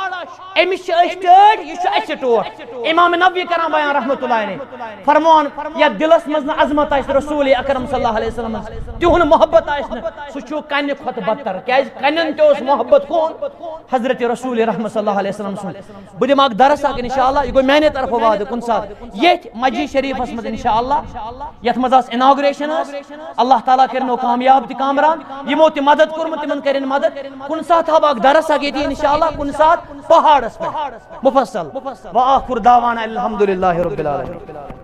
أمِس چھِ أسۍ ٹٲٹھۍ، یہِ چھُ اَسہِ ٹوٹھ۔ امام نووی کران بیان رحمتہ اللہ علیہ، فرموان، یتھ دلس منٛز نہٕ عظمت آسہِ رسول اکرم صلی اللہ علیہ وسلم، تِہُنٛد محبت آسہِ نہٕ، سُہ چھُ کنہِ کھۄتہٕ بدتر۔ کیازِ؟ کنٮ۪ن تہِ اوس محبت کون؟ حضرت رسول رحمت صلی اللہ علیہ وسلم سُنٛد۔ بہٕ دِمہٕ اکھ درس اکھ انشاءاللہ، یہِ گوٚو میانہِ طرفہٕ وعدٕ کُنہِ ساتہٕ ییٚتھۍ مسجد شریفس منٛز انشاءاللہ، یتھ منٛز آسہِ inauguration ٲس۔ اللہ تعالیٰ کٔرِنو کامیاب تہٕ کامران۔ یِمو تہِ مدد کوٚرمُت، تِمن کٔرِن مدد۔ کُنہِ ساتہٕ ہاوٕ بہٕ اکھ درس اکھ ییٚتی انشاءاللہ، کُنہِ ساتہٕ پہاڑس پٮ۪ٹھ مفصل۔ وآخر دعوانا الحمدللہ رب العالمین۔